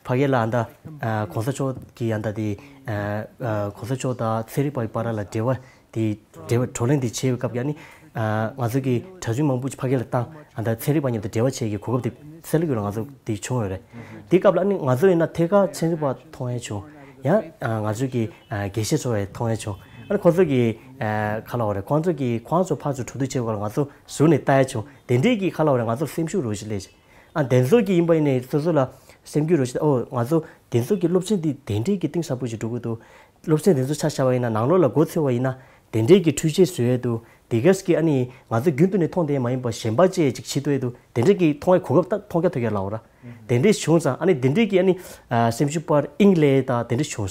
ཕ་གི་ལ་ཨ་ད་ཨ་གོང་ས་མཆོག་གི་ཨ་ད་དེ་ཨ་ཨ་གོང་ས་མཆོག་དང་ཚན་རིག་པ་ཡི་བར་ལ་འབྲེལ་བ་དེ་འབྲེལ་བ་བགྲོ་གླེང་དེ་བྱེད་པའི་སྐབས་ཀྱི་ཨ་ནི་ཨ་ང་ཚོ་གི་གྲྭ་བཙུན་མང་པོ་ཕ་གི་ལ་བཏང་། ཨ་ད་ཚན་རིག་པ་མཉམ་དུ་འབྲེལ་བ་བྱེད་ཀྱི་གོ་སྐབས་དེ་གསོ་ལས་ཀྱི་ལ་ང་ཚོ་དེ་བྱུང་ཡོད་རེད། དེ་སྐབས་ལ་ཨ་ནི་ང་ཚོ་ཡིན་ན་ཐད་ཀར་ཚན་རིག་པ་མཐོང་ཡ་བྱུང་། ཡང་ཨ་ང་ཚོ་གི་ཨ་དགེ་བཤེས་ཚོ་ཡང་མཐོང་ཡ་བྱུང་། ཨ་ནི་ཁོང་ཚོ་གི་ཨ་ག་ལབ་དགོས་རེད། ཁོང་ཚོ་གི་ཁོང་ཚོ་ཕར་ཚུར་གྲོས་བསྡུར་བྱེད་པ་ལ་ང་ཚོ་ཟུར་ནས་ལྟ་ཡ་བྱུང་། དེ་འདྲའི་གི་ག་ལབ་དགོས་རེད། ང་ཚོར་སེམས་ཤུགས་རོ་ཞིག་སླེབས་བྱས། ཨ་དེ་ཚོ་གི་ཡིན་པ་ཡིན་ནའི་སོ་སོ་ལ་སེམས་རྒྱུད་རོ་ཞིག་ཨོ་ང་ཚོ་དེ་ཚོ་གི་སློབ་ཚན་འདི་དེ་འདྲའི་གི་གཏིང་ཟབ་པོ་ཞིག་འགྲོ་གི་འདུག་སློབ་ཚན་དེ་ཚོ་ཆ་བཞག་པ་ཡིན་ན་ནང་ལོགས་ལ་མགོ་འཚོས་པ་ཡིན་ན་དེ་འདྲའི་གི་འཕྲུལ་ཆས་བཟོ་ཡས་འདུག་དེ་གས་ཀྱི་ཨ་ནི་ང་ཚོ་རྒྱུན་དུ་ནས་མཐོང་བསྡད་མ་ཡིན་པ་གཞན་པ་བཅས་ཅིག་བྱེད་ཐུབ་ཡས་འདུག་དེ་འདྲའི་གི་མཐོང་ཡས་གོ་སྐབས་ད་མཐོང་རྒྱ་ཐོས་རྒྱ་ལབ་ར། དེ་འདྲའི་བྱུང་ཙང་ཨ་ནི་དེ་འདྲའི་གི་ཨ་ནི་ཨ་སེམས་ཤུགས་པར་དབྱིངས་ལས་ད་དེ་འདྲ་བྱུང་།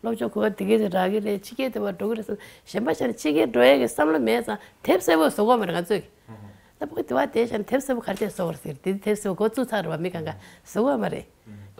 སློབ་སྦྱོང་གོ་སྐབས་དེ་གས་དེ་རག་གི་རེད། ཕྱི་རྒྱལ་དེ་བར་འགྲོ་གི་རེད་བསམ། གཞན་པ་ཆ་ནས་ཕྱི་རྒྱལ་འགྲོ་ཡས་ཀྱི་བསམ་བློ་མེད་ཙང་དེབ་གསལ་པོ་བཟོ་གི་མ་རེད་ང་ཚོས། ད་ཕ་གི་དེ་བ་དེ་བཞག་ནས་དེབ་གསལ་པོ་ག་རེ་བྱས་བཟོ་བར་ཟེར། དེ་དེབ་གསལ་པོ་འགོ་བཙུགས་ཚར་རེད་བ། མི་གང་ག་བཟོ་གི་མ་རེད།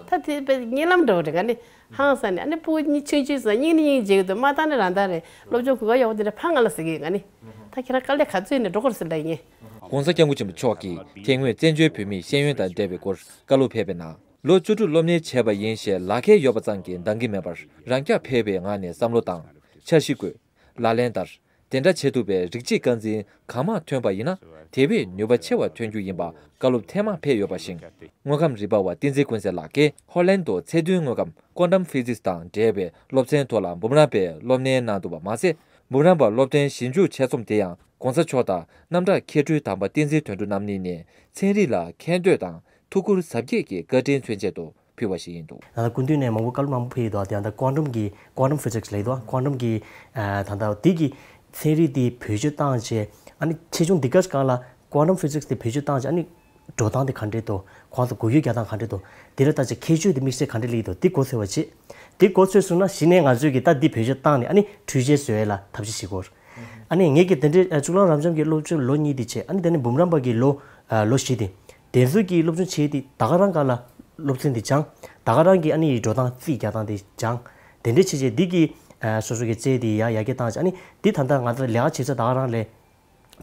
ད་དེ་དཔེ་གཉིད་ལམ་འདྲ་བོ་རེད། ང་ནི་ཧང་སང་ནས་ཨ་ནི་སྤུ་གུ་གཉིས་ཆུང་ཆུང་སོང་། སྙིང་ནི་སྙིང་རྗེ་གི་འདུག་མ་བཏང་ནི་རང་བཏང་རེད། སློབ་སྦྱོང་གོ་སྐབས་ཡག་པོ་དེ་འདྲ་ཕ་ང་ལ་ཟེར་གི་ཡོད། ང་ནི་ད་ཁྱེད་རང་དཀའ་ལས་ག་ཚོད་ནས་འགྲོ་དགོས་རེད་ཟེར་ལབ་ཡིན། ྋགོང་ས་ྋསྐྱབས་མགོན་ཆེན་པོ་མཆོག་གིས་དེ་སྔོན་བཙན་བྱོལ་བོད་མིའི་ཤེས་ཡོན་དང་འབྲེལ་བའི་སྐོར་བཀའ་སློབ་ཕེབས་པའི་ནང་། ལོ་བཅུ་དྲུག་སློབ་གཉེར་བྱས་པ་ཡིན་ཞེས་ལག་ཁྱེར་ཡོད་པ་ཙམ་གྱིས་འདང་གི་མེད་པར། རང་རྐྱ་འཕེར་བའི་ངང་ནས་བསམ་བློ་བཏང་། འཆར་གཞི་བཀོད། ལག་ལེན་བསྟར། དེ་འདྲ་བྱེད་ཐུབ་པའི་རིགས་གཅིག་རྐང་འཛིན་གང་མང་ཐོན་པ་ཡིན་ན། དེ་བས་ནུས་པ་ཆེ་བ་ཐོན་རྒྱུ་ཡིན་པ་བཀའ་སློབ་ཐེངས་མང་ཕེབས་ཡོད་པ་བཞིན། དངོས་ཁམས་རིག་པ་བ་བསྟན་འཛིན་ཀུན་གསལ་ལགས་ཀྱིས་ཧོ་ལན་དུ་ཚད་མཐོའི་དངོས་ཁམས་Quantum Physics དང་འབྲེལ་བའི་སློབ་ཚན་ཐོག་ལ་འབུམ་རམས་པའི་སློབ་གཉེར་གནང་འདུག་པ་མ་ཟད། འབུམ་རམས་པ་སློབ་ཐོན་ཞིབ་འཇུག་ཆེད་རྩོམ་དེ་ཡང་གོང་ས་མཆོག་དང་གནམ་བདག་མཁས་སྤྲུལ་དམ་པ་བསྟན་འཛིན་དོན་གྲུབ་རྣམ་གཉིས་ནས་ཚན་རིག་ལ་མཁྱེན་འདོད་དང་ཐུགས་ཁུར་གཟབ་རྒྱས་ཀྱི་བཀའ་དྲིན་མཚོན་ཆེད་དུ་ཕུལ་བ་ཞིག་ཡིན་འདུག་ད་ལྟ་སྐུ་མདུན་ནས་མང་པོ་བཀའ་སློབ་མང་པོ་ཕུལ་ཡོད་དོ། དེ་ད་ལྟ་Quantum གི་Quantum Physics ལབ་ཡོད་དོ། Quantum གི་ཨ་ད་ལྟ་དེ་གི་ཚན་རིག་དེ་བེད་སྤྱོད་བཏང་བྱས། ཨ་ནི་ཆེ་ཆུང་འདི་ག་སྒང་ལ་ Quantum physics དེ་བེད་སྤྱོད་བཏང་རྗེས་ཨ་ནི་འགྲོ་སྟངས་དེ་ག་འདྲས་འདུག་ཁོང་ཚོ་འགུལ་སྐྱོད་རྒྱག་སྟངས་ག་འདྲས་འདུག་དེ་ལ་ལྟ་རྗེས་ཁྱད་ཆོས་དེ་དམིགས་བསལ་ག་འདྲས་སླེབས་ཀྱི་འདུག་དེ་མགོ་འཚོས་པ་བྱེད། དེ་མགོ་འཚོས་སོང་ན་གཞི་ནས་ང་ཚོས་ཀྱི་ད་འདི་བེད་སྤྱོད་བཏང་ནས་ཨ་ནི་འཕྲུལ་ཆས་བཟོ་ཡས་ལ་ཐབས་ཤེས་བྱེད་དགོས། ཨ་ནི་ངེད་ཀྱི་དེ་འདྲའི་ཨ་གཙུག་ལག་རབ་འབྱམས་ཀྱི་སློབ་ཆེན་ལོ་གཉིས་དེ་བྱས། ཨ་ནི་དེ་ནས་འབུམ་རམས་པ་གི་ལོ་ཨ་ལོ་བཞི་དེ། དེ་ཚོ་གི་སློབ་ཆུང་ཆེ་དེ་ད་ག་རང་ག་ལ་སློབ་ཚན་དེ་སྦྱངས། ད་ག་རང་གི་ཨ་ནི་འགྲོ་སྟངས་རྩིས་རྒྱག་སྟངས་དེ་སྦྱངས། དེ་འདྲའི་ཆེ་ཆེ་འདི་གི་ཨ་སོ་སོ་གི་རྩལ་དེ་ཡ་ཡར་རྒྱས་བཏང་རྗེས་ཨ་ནི་འདི་ད་ལྟ་ང་ཚོ་ལས་ཀ་བྱེད་ས་ད་ག་རང་ལས།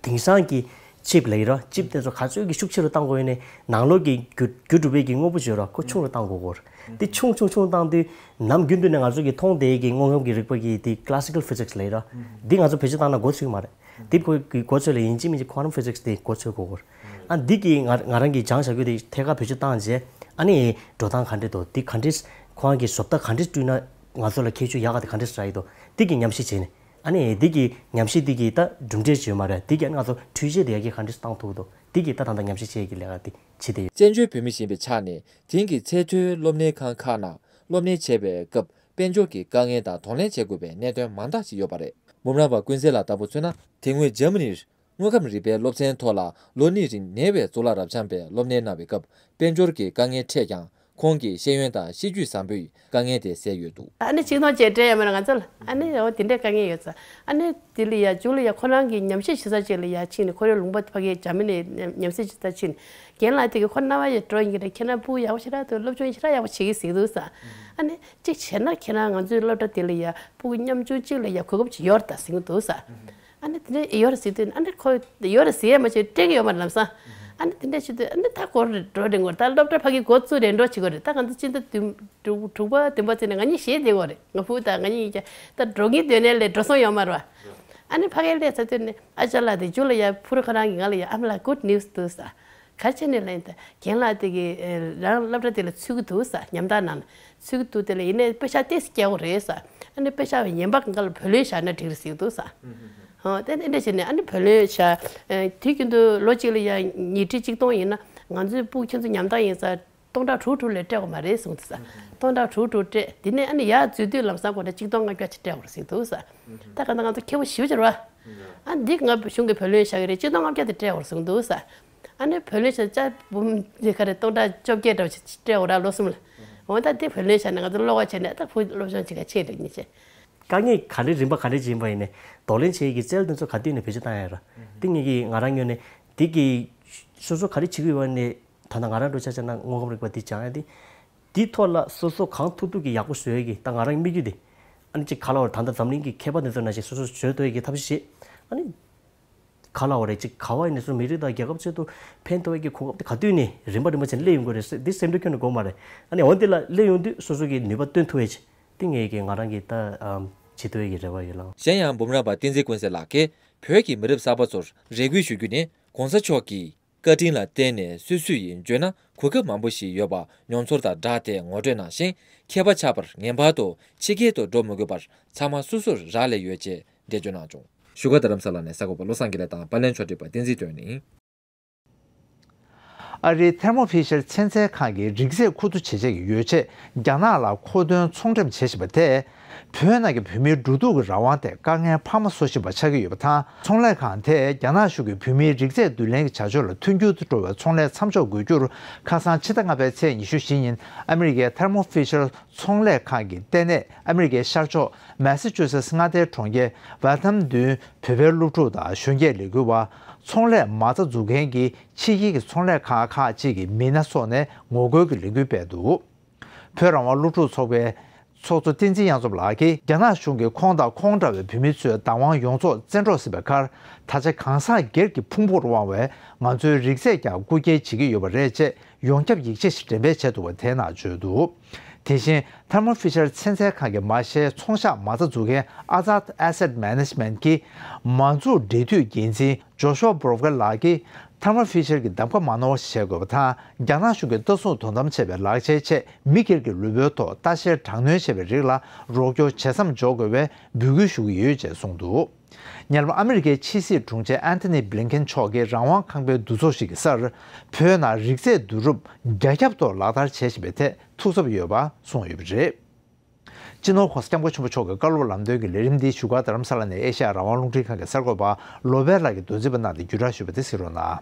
དེང་སང་གི་ཆིབ་ལབ་ཀྱི་ར། ཆིབ་དེ་ཚོ་ག་ཚོད་ཀྱི་ཤུགས་ཆེ་རུ་བཏང་དགོས་ཡོད་ནའི་ནང་ལོགས་ཀྱི་རྒྱུ་རྒྱུ་གྲུབ་པའི་གི་དངོས་པོ་བརྗོད་ར་ཁོ་ཆུང་རུ་བཏང་དགོས་གོ། དེ་ཆུང་ཆུང་ཆུང་བཏང་དུས་ནམ་རྒྱུན་དུ་ནས་ང་ཚོ་གི་མཐོང་བསྡད་ཀྱི་དངོས་ཁམས་ཀྱི་རིག་པ་གི་དེ་classical physics ལབ་ཀྱི་ར། འདི་ང་ཚོ་བེད་སྤྱོད་བཏང་ན་མགོ་ཚོས་ཀྱི་མ་རེད། དེ་ཁོ་གི་མགོ་ཚོས་ལ་ཡིན་གཅིག་མིན་གཅིག་quantum physics དེ་མགོ་ཚོས་དགོས་གོ། ཨ་འདི་གི་ང་ང་རང་གི་སྦྱངས་བཞག་རྒྱུ་དེ་ཐད་ཀར་བེད་སྤྱོད་བཏང་རྗེས་ཨ་ནི་འགྲོ་སྟངས་ག་འདྲས་འདུག་དེ་ག་འདྲས་ཁོ་རང་གི་བཟོ་ལྟ་ག་འདྲས་བསྐྲུན་ན་ང་ཚོ་ལ་ཁྱད་ཆོས་ཡག་ག་དེ་ག་འདྲས་རག་གི་འདུག་དེ་གི་ཉམས་ཞིབ་བྱས་ནས། ཨ་ནི་འདི་གི་ཉམས་ཞིབ་འདི་གི་ད་གྲུབ་འབྲས་ཅིག་ཡོད་མ་རེད། འདི་གི་ཨ་ནི་ང་ཚོ་འཕྲུལ་ཆས་དེ་ཡར་རྒྱས་ག་འདྲས་བཏང་ཐུབ་འདུག་འདི་གི་ད་ད་ལྟ་ཉམས་ཞིབ་བྱེད་ཀྱི་ལས་ཀ་འདི་བྱེད་དེ་ཡོད། བཙན་བྱོལ་བོད་མི་ཡིན་པའི་ཆ་ནས་དེང་གི་ཚད་མཐོའི་སློབ་གཉེར་ཁང་ཁག་ནང་སློབ་གཉེར་བྱེད་པའི་སྐབས་དཔལ་འབྱོར་གྱི་དཀའ་ངལ་དང་གདོང་ལེན་བྱེད་དགོས་པའི་གནད་དོན་མང་དག་ཅིག་ཡོད་པ་རེད། འབུམ་རམས་པ་ཀུན་གསལ་ལགས་ལྟ་བུ་མཚོན་ན་དེ་སྔོན་འཇར་མ་ནིར་དངོས་ཁམས་རིག་པའི་སློབ་ཚན་ཐོག་ལ་ལོ་གཉིས་རིང་ཉེ་བའི་གཙུག་ལག་རབ་འབྱམས་པའི་སློབ་གཉེར་གནང་བའི་སྐབས་དཔལ་འབྱོར་གྱི་དཀའ་ངལ་འཕྲད་ཀྱང་ཁོང་གིས་ཤེས་ཡོན་དང་གཤིས་རྒྱུད་བཟང་པོས་དཀའ་ངལ་དེ་སེལ་ཡོད་འདུག་ཨ་ནི་ཆིག་སྟོང་བཅས་སྤྲད་ཡ་མེད་ན་ང་ཚོ་ལ་ཨ་ནི་འོ་དེ་འདྲའི་དཀའ་ངལ་ཡོད་ཙང་ཨ་ནི་དེ་ལ་ཡ་མཇུག་ལ་ཡ་ཁོ་རང་གི་ཉམས་ཞིབ་བྱེད་ས་ཅིག་ལ་ཡ་ཕྱིན་ནས་ཁོ་རའི་ལུང་པ་ཕ་གིའི་འཇར་མ་ནི་ཉམས་ཞིབ་བྱེད་ས་ཕྱིན་རྒན་ལགས་དེ་གི་ཁོ་རྣ་བ་ཡ་འགྲོ་ཡིན་གྱི་རེད། ཁྱེད་རང་སྤུ་གུ་ཡག་པོ་ཞེ་དྲག་འདུག་སློབ་སྦྱོང་ཞེ་དྲག་ཡག་པོ་བྱེད་ཀྱི་ཟིག་འདུག་ཟེར། ཨ་ནི་གཅིག་བྱས་ན་ཁྱེད་རང་ང་ཚོའི་སློབ་གྲྭ་དེ་ལ་ཡ་སྤུ་གུ་ཉམ་ཆུང་གཅིག་ལ་ཡ་གོ་སྐབས་ཅིག་ཡོད་རེད་ད་ཟེར་གྱི་འདུག་ཟེར། ཨ་ནི་དེ་འདྲ་ཡོད་རེད་ཟེར་དུས་ཨ་ནི་ཁོ་ཡོད་རེད་ཟེར་ཡས་མ་བྱས་སྤྲད་ཀྱི་ཡོད་མ་རེད་ལམ་སང་། ཨ་ནི་དེ་འདྲ་བྱེད་དུས་ཨ་ནི་ད་གོ་རེད་འགྲོ་རེད་ངོ་ད་སློབ་གྲྭ་ཕ་གི་འགོ་བཙུགས་རེད་འགྲོ་བྱེད་དགོས་རེད། ད་ང་ཚོ་སྤྱི་ཟླ་བདུན་དྲུག་དྲུག་པ་བདུན་པ་ཚེས་ནས་ང་གཉིས་ཞེད་བསྡད་ཡོད་རེད། ང་ཕྲུ་གུ་དང་ང་གཉིས་ཀྱ་ད་འགྲོ་གིན་སྡོད་ནས་ལས་འགྲོ་སོང་ཡོད་མ་རེད་བ། ཨ་ནི་ཕ་གིར་སླེབས་ཚར་དུས་ནི་ཨ་ཅག་ལགས་དེ་མཇུག་ལ་ཡ་ཕུ་རུ་ཁོ་རང་གིས་ང་ལ་ཡ་ཨ་མ་ལགས་good news འདུག་ཟེར། ག་རེ་བྱས་ནས་ལབ་ཡིན་ད་རྒན་ལགས་དེ་གིས་རང་སློབ་གྲྭ་དེ་ལ་ཚུད་ཀྱི་འདུག་ཟེར། ཉམ་ཐག་ནང་ཚུད་ཀྱི་འདུག་དེ་ལ་ཡིན་ནའི་པེ་ཤག་ཏོག་ཙམ་རྒྱག་དགོས་རེད་ཟེར། ཨ་ནི་པེ་ཤག་ཉན་པ་གང་ག་ལ་བུ་ལོན་བཞག་ན་འགྲིག་རེད་ཟེར་གྱི་འདུག་ཟེར། ཧོ་དེ་ནས་འདྲ་བྱས་ནས་ཨ་ནི་བུ་ལོན་བཞག་དེ་རྒྱུན་དུ་ལོ་གཅིག་ལ་ཡ་ཉིས་ཁྲི་གཅིག་སྟོང་ཡིན་ན་ང་ཚོའི་སྤུ་གུ་ཁྱེད་ཚོ་ཉམ་ཐག་ཡིན་ཙང་སྟོང་ཕྲག་དྲུག་དྲུག་ལས་སྤྲད་དགོས་མ་རེད་གསུངས་འདུག་ཟེར། སྟོང་ཕྲག་དྲུག་དྲུག་སྤྲད་དེ་ནས་ཨ་ནི་ཡར་འཛུལ་དུས་ལམ་སང་ཁོ་ན་གཅིག་སྟོང་ལྔ་བརྒྱ་ཅིག་སྤྲད་དགོས་རེད་ཟེར་གྱི་འདུག་ཟེར། ད་ག་ད་ང་ཚོ་ཁེ་པོ་ཞེ་པོ་ཅིག་རེད་བ། ཨ་འདི་ང་གཞུང་གི་བུ་ལོན་བཞག་གི་རེད། གཅིག་སྟོང་ལྔ་བརྒྱ་དེ་སྤྲད་དགོས་རེད་གསུངས་འདུག་ཟེར། ཨ་ནི་བུ་ལོན་བཞག་ཅག་འབུམ་འདི་ག་རེ་སྟོང་ཕྲག་བཅོ་བརྒྱད་འདྲ་བོ་ཅིག་སྤྲད་དགོས་ར་ལོ་གསུམ་ལ། འོ་ད་དེ་བུ་ལོན་བཞག་ནས་ང་ཚོ་སློབ་ག་བྱས་ནས་ད་བུ་སློབ་སྦྱོང་བྱེད་ག་ཆེད་རེད་ཉེ་ཆེ། དཀའ་ངལ་ག་རེ་རིམ་པ་ག་རེ་ཡིན་པ་ཡིན་ནའི་གདོང་ལེན་བྱེད་ཀྱི་རྩལ་དེ་ཚོ་ག་དུས་ནས་བེད་སྤྱོད་བཏང་ཡ་ར། དེ་ངེད་ཀྱིས་ང་རང་ངོས་ནས་དེ་གི་སོ་སོ་ག་རེ་བྱེད་ཀྱི་ཡོད་པ་ནས་ད་ལྟ་ང་རང་འགྲོ་ཆ་བྱས་ན་དངོས་ཁམས་རིག་པ་འདི་སྦྱང་ཡ་དེ། དེའི་ཐོག་ལ་སོ་སོ་གང་ཐུབ་ཐུབ་ཀྱིས་ཡག་པོ་བཟོ་ཡ་གི་ད་ང་རང་དམིགས་ཡུལ་དེ། ཨ་ནི་གཅིག་ག་ལ་བར་ད་ལྟ་འཛམ་གླིང་གི་མཁས་པ་དེ་ཚོ་ནང་བཞིན་སོ་སོ་བཟོ་ཐུབ་ཡ་གི་ཐབས་ཤེས་བྱེད། ཨ་ནི། ག་ལ་བ་རེད་ཅིག་ག་བ་ཡིན་ནས་སོ་མི་རིགས་དང་རྒྱལ་ཁབ་ཆེད་དུ་ཕན་ཐོགས་ཡས་ཀྱི་གོ་སྐབས་དེ་ག་དུས་ནས་རིམ་པ་རིམ་པ་བྱས་ནས་སླེབས་ཡོང་གི་རེད་ཟེར་འདི་སེམས་ཁྲལ་ཁྱོན་ནས་དགོས་མ་རེད། ཨ་ནི་འོན་ཏེ་ལ་སླེབས་ཡོང་དུས་སོ་སོ་གི་ནུས་པ་བཏོན་ཐུབ་ཡས་ཅིག་དེ་ངས་ཀྱི་ང་རང་གི་ད་བྱེད་ཐུབ་ཡས་ཀྱི་རེ་བ་ཡོད་ལགས། གཞན་ཡང་འབུམ་རམས་པ་བསྟན་འཛིན་ཀུན་གསལ་ལགས་ཀྱིས་བོད་ཀྱི་མི་རབས་གསར་པ་ཚོར་རེ་སྐུལ་ཞུ་རྒྱུ་ནི་གོང་ས་མཆོག་གིས་བཀའ་དྲིན་ལ་བརྟེན་ནས་སུད་སི་ཡིན་བརྗོད་ན་གོ་སྐབས་མང་པོ་ཞིག་ཡོད་པ་མྱོང་ཚོར་དང་སྦྲགས་ཏེ་ངོ་སྤྲོད་གནང་ཞིང་། ཁྱད་པར་ཆགས་པར་ངེས་པར་དུ་ཕྱི་རྒྱལ་དུ་འགྲོ་མི་དགོས་པར་ཚང་མ་སོ་སོར་རག་ལས་ཡོད་ཅེས་འགྲེལ་བརྗོད་གནང་བྱུང་། བཞུགས་སྒར་རྡ་རམ་ས་ལ་ནས་གསར་འགོད་པ་བློ་བཟང་དགེ་ལེགས་དང་པར་ལེན་ཕྱོགས་སྒྲིག་པ་བསྟན་འཛིན་དོན་ཡིན། ཨ་རིའི་ཐེར་མོ་ཕི་ཤར་ཚན་རྩལ་ཁང་གི་རིག་རྩལ་ཁུ་བསྡུ་བྱེད་ཆས་ཀྱི་ཡོ་བྱད་རྒྱ་ནག་ལ་མཁོ་འདོན་ཚོང་འགྲེམས་བྱེད་བཞིན་པ་དེས། བོད་ནང་གི་བོད་མིའི་འགྲོ་འདུག་གི་རང་དབང་དེ་དཀའ་ངལ་འཕར་མ་བཟོ་བཞིན་པ་ཆགས་ཀྱི་ཡོད་པ་དང་། ཚོང་ལས་ཁང་དེས་རྒྱ་ནག་གཞུང་གིས་བོད་མིའི་རིག་རྩལ་བསྡུ་ལེན་གྱི་བྱ་སྤྱོད་ལ་མཐུན་འགྱུར་དུ་འགྲོ་བའི་ཚོང་ལས་མཚམས་འཇོག་དགོས་རྒྱུར་ཁ་སང་ཕྱི་ཟླ་ལྔ་པའི་ཚེས་ཉི་ཤུ་བཞི་ཉིན་ཨ་མི་རི་ཀའི་ཐེར་མོ་ཕི་ཤར་ཚོང་ལས་ཁང་གི་ལྟེ་གནས་ཨ་མི་རི་ཀའི་ཤར་ཕྱོགས་མེ་སི་ཆུ་སེ་སི་མངའ་སྡེའི་གྲོང་ཁྱེར་ཝེ་ཐམ་ཏུན་བོད་པའི་སློབ་ཕྲུག་དང་གཞོན་སྐྱེས་ལས་འགུལ་བ། ཚོང་ལས་མ་རྩ་འཛུགས་མཁན་གྱི་ཕྱི་རྒྱལ་གྱི་ཚོང་ལས་ཁང་ཁག་ཅིག་གི་མི་སྣ་སོགས་ནས་ངོ་རྒོལ་གྱི་ལས་འགུལ་སྤེལ་འདུག་བོད་རང་དབང་སློབ་ཕྲུག་ཚོགས་པའི་ཚོགས་གཙོ་བསྟན་འཛིན་གཡང་འཛོམས་ལགས་ཀྱིས་རྒྱ་ནག་གཞུང་གིས་ཁོང་དང་ཁོང་འདྲ་བའི་བོད་མི་ཚོའི་བདག་དབང་ཡོངས་རྫོགས་བཙན་འཕྲོག་ཟིན་པའི་ཁར། ད་ཆ་གང་ཟག་སྒེར་གྱི་ཕུང་པོར་དབང་བའི་ང་ཚོའི་རིག་རྩལ་ཀྱང་རྐུ་འཁྱེར་བྱེད་ཀྱི་ཡོད་པ་རེད་ཅེས་ཡོངས་ཁྱབ་ཡིག་ཆ་ཞིག་འགྲེམས་སྤེལ་བྱས་འདུག་པ་དེའི་ནང་བརྗོད་འདུག་དེ་བཞིན་ཐར་མོ་ཕི་ཤར་ཚན་རྩལ་ཁང་གི་མ་ཤའི་ཚོང་ཤག་མ་རྩ་འཛུགས་མཁན་ཨ་ཛཱད་ཨེ་སེད་མེ་ནེ་ཇི་མེན་ཊི་གྱི་མ་འཛུགས་འབྲེལ་མཐུད་འགན་འཛིན་ཇོ་ཤུ་ཨ་བྷོ་རོ་ཀེར་ལགས་ཀྱིས་ཐར་མོ་ཕི་ཤར་གྱི་གདམ་ཁ་མ་ནོར་བ་ཞིག་བྱེད་དགོས་པ་དང་། རྒྱ་ནག་གཞུང་གིས་ལྟ་སྲུང་དོ་དམ་བྱས་པའི་ལག་ཆའི་ཆེད་མི་སྒེར་གྱི་ལུས་པོའི་ཐོག་ལྟ་བཤེར་དྲག་གནོན་བྱས་པའི་རིགས་ལ་རོགས་སྐྱོར་བྱེད་མཚམས་འཇོག་དགོས་པའི་འབོད་སྐུལ་ཞུ་གི་ཡོད་ཅེས་གསུངས་འདུག་ཉེ་ལམ་ཨ་མི་རི་ཀའི་ཕྱི་སྲིད་དྲུང་ཆེ་ཨན་ཐོ་ནི་བྷི་ལིན་ཀེན་མཆོག་གིས་རང་དབང་ཁང་པའི་འདུ་ཚོགས་ཤིག་གི་སར། བོད་ནང་རིག་རྩལ་བསྡུ་རུབ་རྒྱ་ཁྱབ་ཐོག་ལག་བསྟར་བྱེད་བཞིན་པའི་ཐད་ཐུགས་འཚབ་ཡོད་པ་གསུངས་ཡོད་པ་རེད། སྤྱི་ནོར་༸གོང་ས་༸སྐྱབས་མགོན་ཆེན་པོ་མཆོག་གི་བཀའ་སློབ་ལམ་སྟོན་གྱི་ལས་རིམ་འདི་བཞུགས་སྒར་རྡ་རམ་ས་ལ་ནས་ཨེ་ཤ་ཡ་རང་དབང་རླུང་འཕྲིན་ཁང་གི་གསར་འགོད་པ་བློ་བྷེ་ལགས་ཀྱིས་མདོར་བསྡུས་པ་གནང་སྟེ་བརྒྱུད་བསྒྲགས་ཞུས་པ་དེ་གཟིགས་རོགས་གནང་།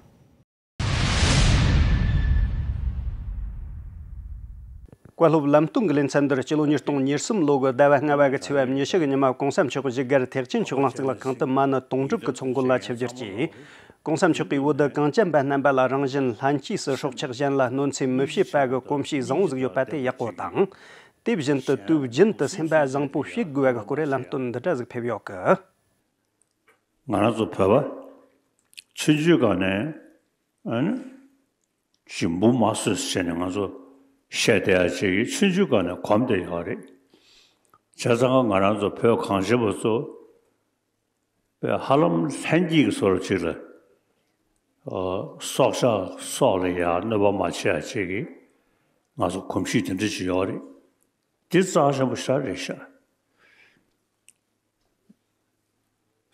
བཀའ་སློབ་ལམ་སྟོན་གྱི་ལེ་ཚན་འདིར་སྤྱི་ལོ་ཉིས་སྟོང་ཉེར་གསུམ་ལོ་གི་ཟླ་བ་ལྔ་པ་གི་ཚེས་པ་ཉི་ཤུ་གི་ཉི་མ་གོང་ས་མཆོག་བཞུགས་སྒར་ཐེག་ཆེན་ཆོས་གླིང་གཙུག་ལག་ཁང་དུ་མ་ཎི་དུང་སྒྲུབ་ཀྱི་ཚོགས་མགོན་ལ་ཆིབས་བསྒྱུར་གྱིས། གོང་ས་མཆོག་གིས་བོད་གངས་ཅན་པ་རྣམ་པ་ལ་རང་བཞིན་ལྷན་སྐྱེས་སུ་སྲོག་ཆགས་གཞན་ལ་གནོད་འཚེ་མི་བྱེད་པ་གི་གོམས་གཤིས་བཟང་བོ་ཟིག་ཡོད་པ་དེ་ཡག་པོ་དང་། དེ་བཞིན་དུ་དུས་རྒྱུན་དུ་སེམས་པ་བཟང་པོ་བྱེད་དགོས་པ་གི་སྐོར་ལམ་སྟོན་འདི་འདྲ་ཟིག་ཕེབས་ཡོད་གི། ང་རང་ཚོ་བོད་པ་ཆུང་ཆུང་སྒང་ནས་ཨ་ནི་ཅིག་འབུ་མ་གསོད་ཟེར་ནས་ང་ཚོ་བཤད་བསྡད་ཡ་ཅིག་གི་ཆུང་ཆུང་སྒང་ནས་གོམས་བསྡད་ཡོད་རེད། བྱས་ཙང་ང་རང་ཚོ་བོད་གངས་ཅན་པ་ཚོ་པས་ཧ་ལམ་ལྷན་སྐྱེས་ཀྱི་བཟོ་འདྲ་ཅིག་ལ་ཨ་སྲོག་ཆགས་སོགས་ལ་ཡང་གནོད་པ་མ་བྱེད་ཡ་ཅིག་གི་ང་ཚོ་གོམས་གཤིས་དེ་འདྲ་ཅིག་ཡོད་རེད། འདི་རྩ་ཆེན་པོ་ཞེ་དྲག་རེད་ཤག་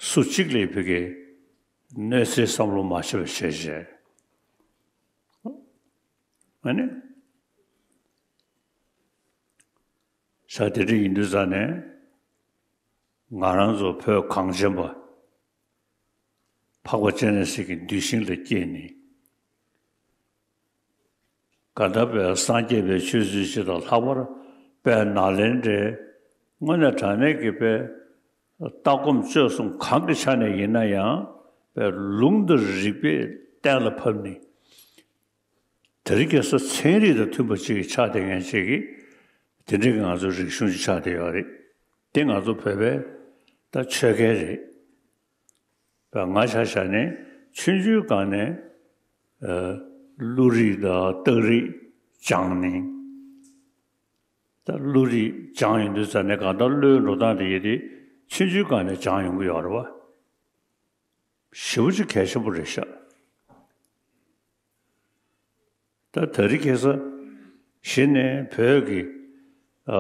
སུ་གཅིག་ལ་ཕ་གིའི་གནོད་འཚེའི་བསམ་བློ་མ་བྱེད་པ་བྱས་བྱས། ཨ་ནི། ས་དེ་འདྲ་ཡིན་དུས་ཙང་ནས་ང་རང་ཚོ་བོད་གངས་ཅན་པ་འཕགས་པ་སྤྱན་རས་གཟིགས་ཀྱི་གདུལ་ཞིང་ལ་སྐྱེས་ནས། གང་ལྟར་པའི་སངས་རྒྱས་པའི་ཆོས་ཚུལ་སྤྱི་དང་ལྷག་པར་པའི་ནཱ་ལེནྡྲའི་དངོས་གནས་དྲང་གནས་ཀྱི་པའི་ལྟ་སྒོམ་སྤྱོད་གསུམ་གང་གི་ཆ་ནས་ཡིན་ན་ཡང་པའི་ལུང་དང་རིགས་པས་གཏན་ལ་ཕབ་ནས། དེ་རིང་ཁ་སང་ཚན་རིག་དང་མཐུན་པ་ཅིག་ཆགས་བསྡད་མཁན་ཅིག་གིས་དེ་འདྲའི་ང་ཚོ་རིག་གཞུང་ཅིག་ཆགས་བསྡད་ཡོད་རེད། དེ་ང་ཚོ་བོད་པའི་ད་ཆོལ་ཁའི་རེད། ང་ཆ་བཞག་ནས་ཆུང་ཆུང་སྒང་ནས་ཨ་བློ་རིག་དང་རྟགས་རིག་སྦྱངས་ནས། ད་བློ་རིག་སྦྱངས་ཡོང་དུས་ཙ་ནས་གང་ལྟར་བློའི་འགྲོ་སྟངས་དེ་ཡིན་ཏེ་ཆུང་ཆུང་སྒང་ནས་སྦྱངས་ཡོང་གི་ཡོད་རེད་བ། ཞེ་པོ་ཅིག་གལ་ཆེན་པོ་རེད་ཤག་ད་དེ་རིང་ཁ་སང་གཞི་ནས་བོད་ཀྱི་ཨ་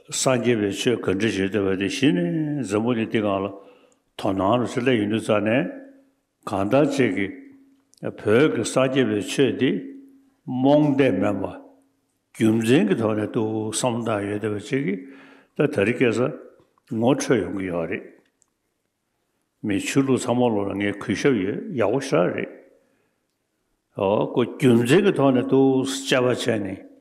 སངས་རྒྱས་པའི་ཆོས་ག་འདྲ་བྱེད་བསྡད་པ་དེ་གཞི་ནས་འཛམ་བུ་གླིང་འདི་སྒང་ལ་དོ་སྣང་རུ་ཆེ་སླེབས་ཡོང་དུས་ཙ་ནས་གང་ལྟར་ཅིག་གིས་བོད་ཀྱི་སངས་རྒྱས་པའི་ཆོས་འདི་རྨོངས་དད་མིན་པ་རྒྱུ་མཚན་གྱི་ཐོག་ནས་ཏུ་བསམ་བློ་བཏང་ཡོད་བསྡད་པ་ཅིག་གིས་ད་དེ་རིང་ཁ་སང་ངོ་འཕྲོད་ཡོང་གི་ཡོད་རེད། མི་ཆོས་ལུགས་ཚང་མ་ལོག་ལ་ངས་གུས་ཞབས་ཡོད། ཡག་པོ་ཞེ་དྲག་རེད། ཨོ་ཁོ་རྒྱུ་མཚན་གྱི་ཐོག་ནས་ཏུ་དཔྱད་པ་བྱས་ནས།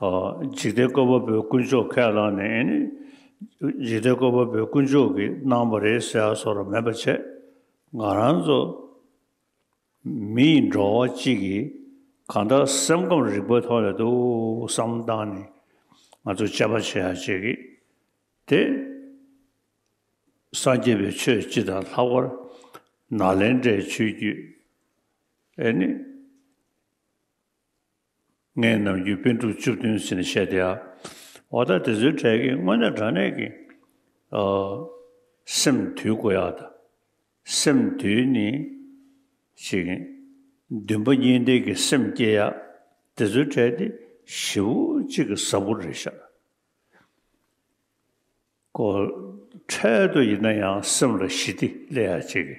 ཨོ་འཇིག་རྟེན་བཀོད་པ་པོའི་དཀོན་མཆོག་ཁས་བླངས་ནས་ཨེ་ནི། འཇིག་རྟེན་བཀོད་པ་པོའི་དཀོན་མཆོག་གིས་གནང་བ་རེད་ཟེར་བ་སོགས་ལ་མེད་པ་བྱས། ང་རང་ཚོ་མི་ཡི་འགྲོ་བ་གཅིག་གིས་གང་ལྟར་སེམས་ཁམས་རིག་པའི་ཐོག་ནས་ཏུ་བསམ་བློ་བཏང་ནས་ང་ཚོ་དཔྱད་པ་བྱེད་ཡ་བྱེད་ཀྱི་དེ། སངས་རྒྱས་པའི་ཆོས་སྤྱི་དང་ལྷག་པར་ནཱ་ལེནྡྲའི་ཆོས་བརྒྱུད། ཨེ་ནི། ལྔའི་ནམ་རྒྱུན་པཎ་གྲུབ་བཅུ་བདུན་ཟེར་ནས་བཤད་དེ་ཡ། འོ་ད་དེ་ཚོའི་གྲས་ཀྱི་དངོས་གནས་དྲང་གནས་ཀྱི་ཨ་སེམས་དུལ་དགོས་ཡག་དང་། སེམས་དུལ་ནི་ཅིག་འདུན་པ་གཉིས་ལྡན་གྱི་སེམས་སྐྱེ་ཡག་དེ་ཚོའི་གྲས་དེ་ཞེ་པོ་ཅིག་གི་ཟབ་པོ་རེད་ཤག་ཁོ་འཕྲལ་དུ་ཡིན་ན་ཡང་སེམས་ལ་ཞི་བདེ་སླེབས་ཡག་ཅིག་གི།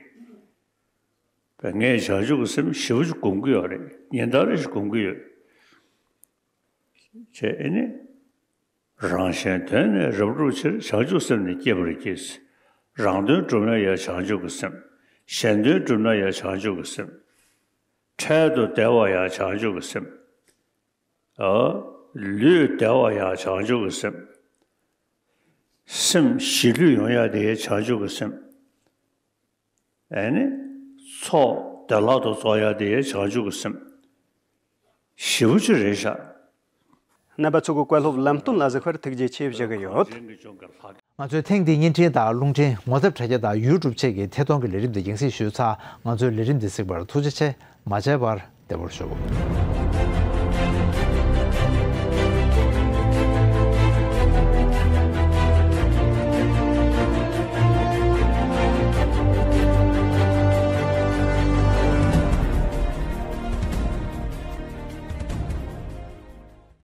པས་ངས་བྱང་ཆུབ་ཀྱི་སེམས་ཞེ་པོ་ཅིག་སྒོམ་གྱི་ཡོད་རེད། ཉིན་ལྟར་རེ་ཞིག་སྒོམ་གྱི་ཡོད། ཅེས་ཨེ་ནི། རང་གཞན་དོན་ནི་རབ་བསྒྲུབ་ཕྱིར། བྱང་ཆུབ་སེམས་ནི་བསྐྱེད་པར་བགྱི། རང་དོན་བསྒྲུབ་ན་ཡང་བྱང་ཆུབ་ཀྱི་སེམས། གཞན་དོན་བསྒྲུབ་ན་ཡང་བྱང་ཆུབ་ཀྱི་སེམས། འཕྲལ་དུ་བདེ་བ་ཡང་བྱང་ཆུབ་ཀྱི་སེམས། ཨ། ལུས་བདེ་བ་ཡང་བྱང་ཆུབ་ཀྱི་སེམས། སེམས་ཞི་ལྷོད་ཡོང་ཡ་དེ་བྱང་ཆུབ་ཀྱི་སེམས། ཨེ་ནི། ཚོགས་བདེ་བླག་ཏུ་རྫོགས་ཡ་དེ་བྱང་ཆུབ་ཀྱི་སེམས། ཞེ་པོ་ཅིག་རེད་ཤག་རྣམ་པ་ཚོ་གི་བཀའ་སློབ་ལམ་སྟོན་ལ་གཟིགས་པར་ཐུགས་རྗེ་ཆེ་ཞུ་གི་ཡོད། ང་ཚོས་ཐེངས་འདིའི་བརྙན་འཕྲིན་དང་རླུང་འཕྲིན་ངོ་ཚབ་དྲ་རྒྱ་དང་ཡུ་ཊུབ་བཅས་ཀྱི་ཐད་གཏོང་གི་ལས་རིམ་འདི་རྒྱང་སྲིང་ཞུས་ཚར། ང་ཚོའི་ལས་རིམ་འདི་གཟིགས་པར་ཐུགས་རྗེ་ཆེ། མ་མཇལ་བར་བདེ་པོར་བཞུགས།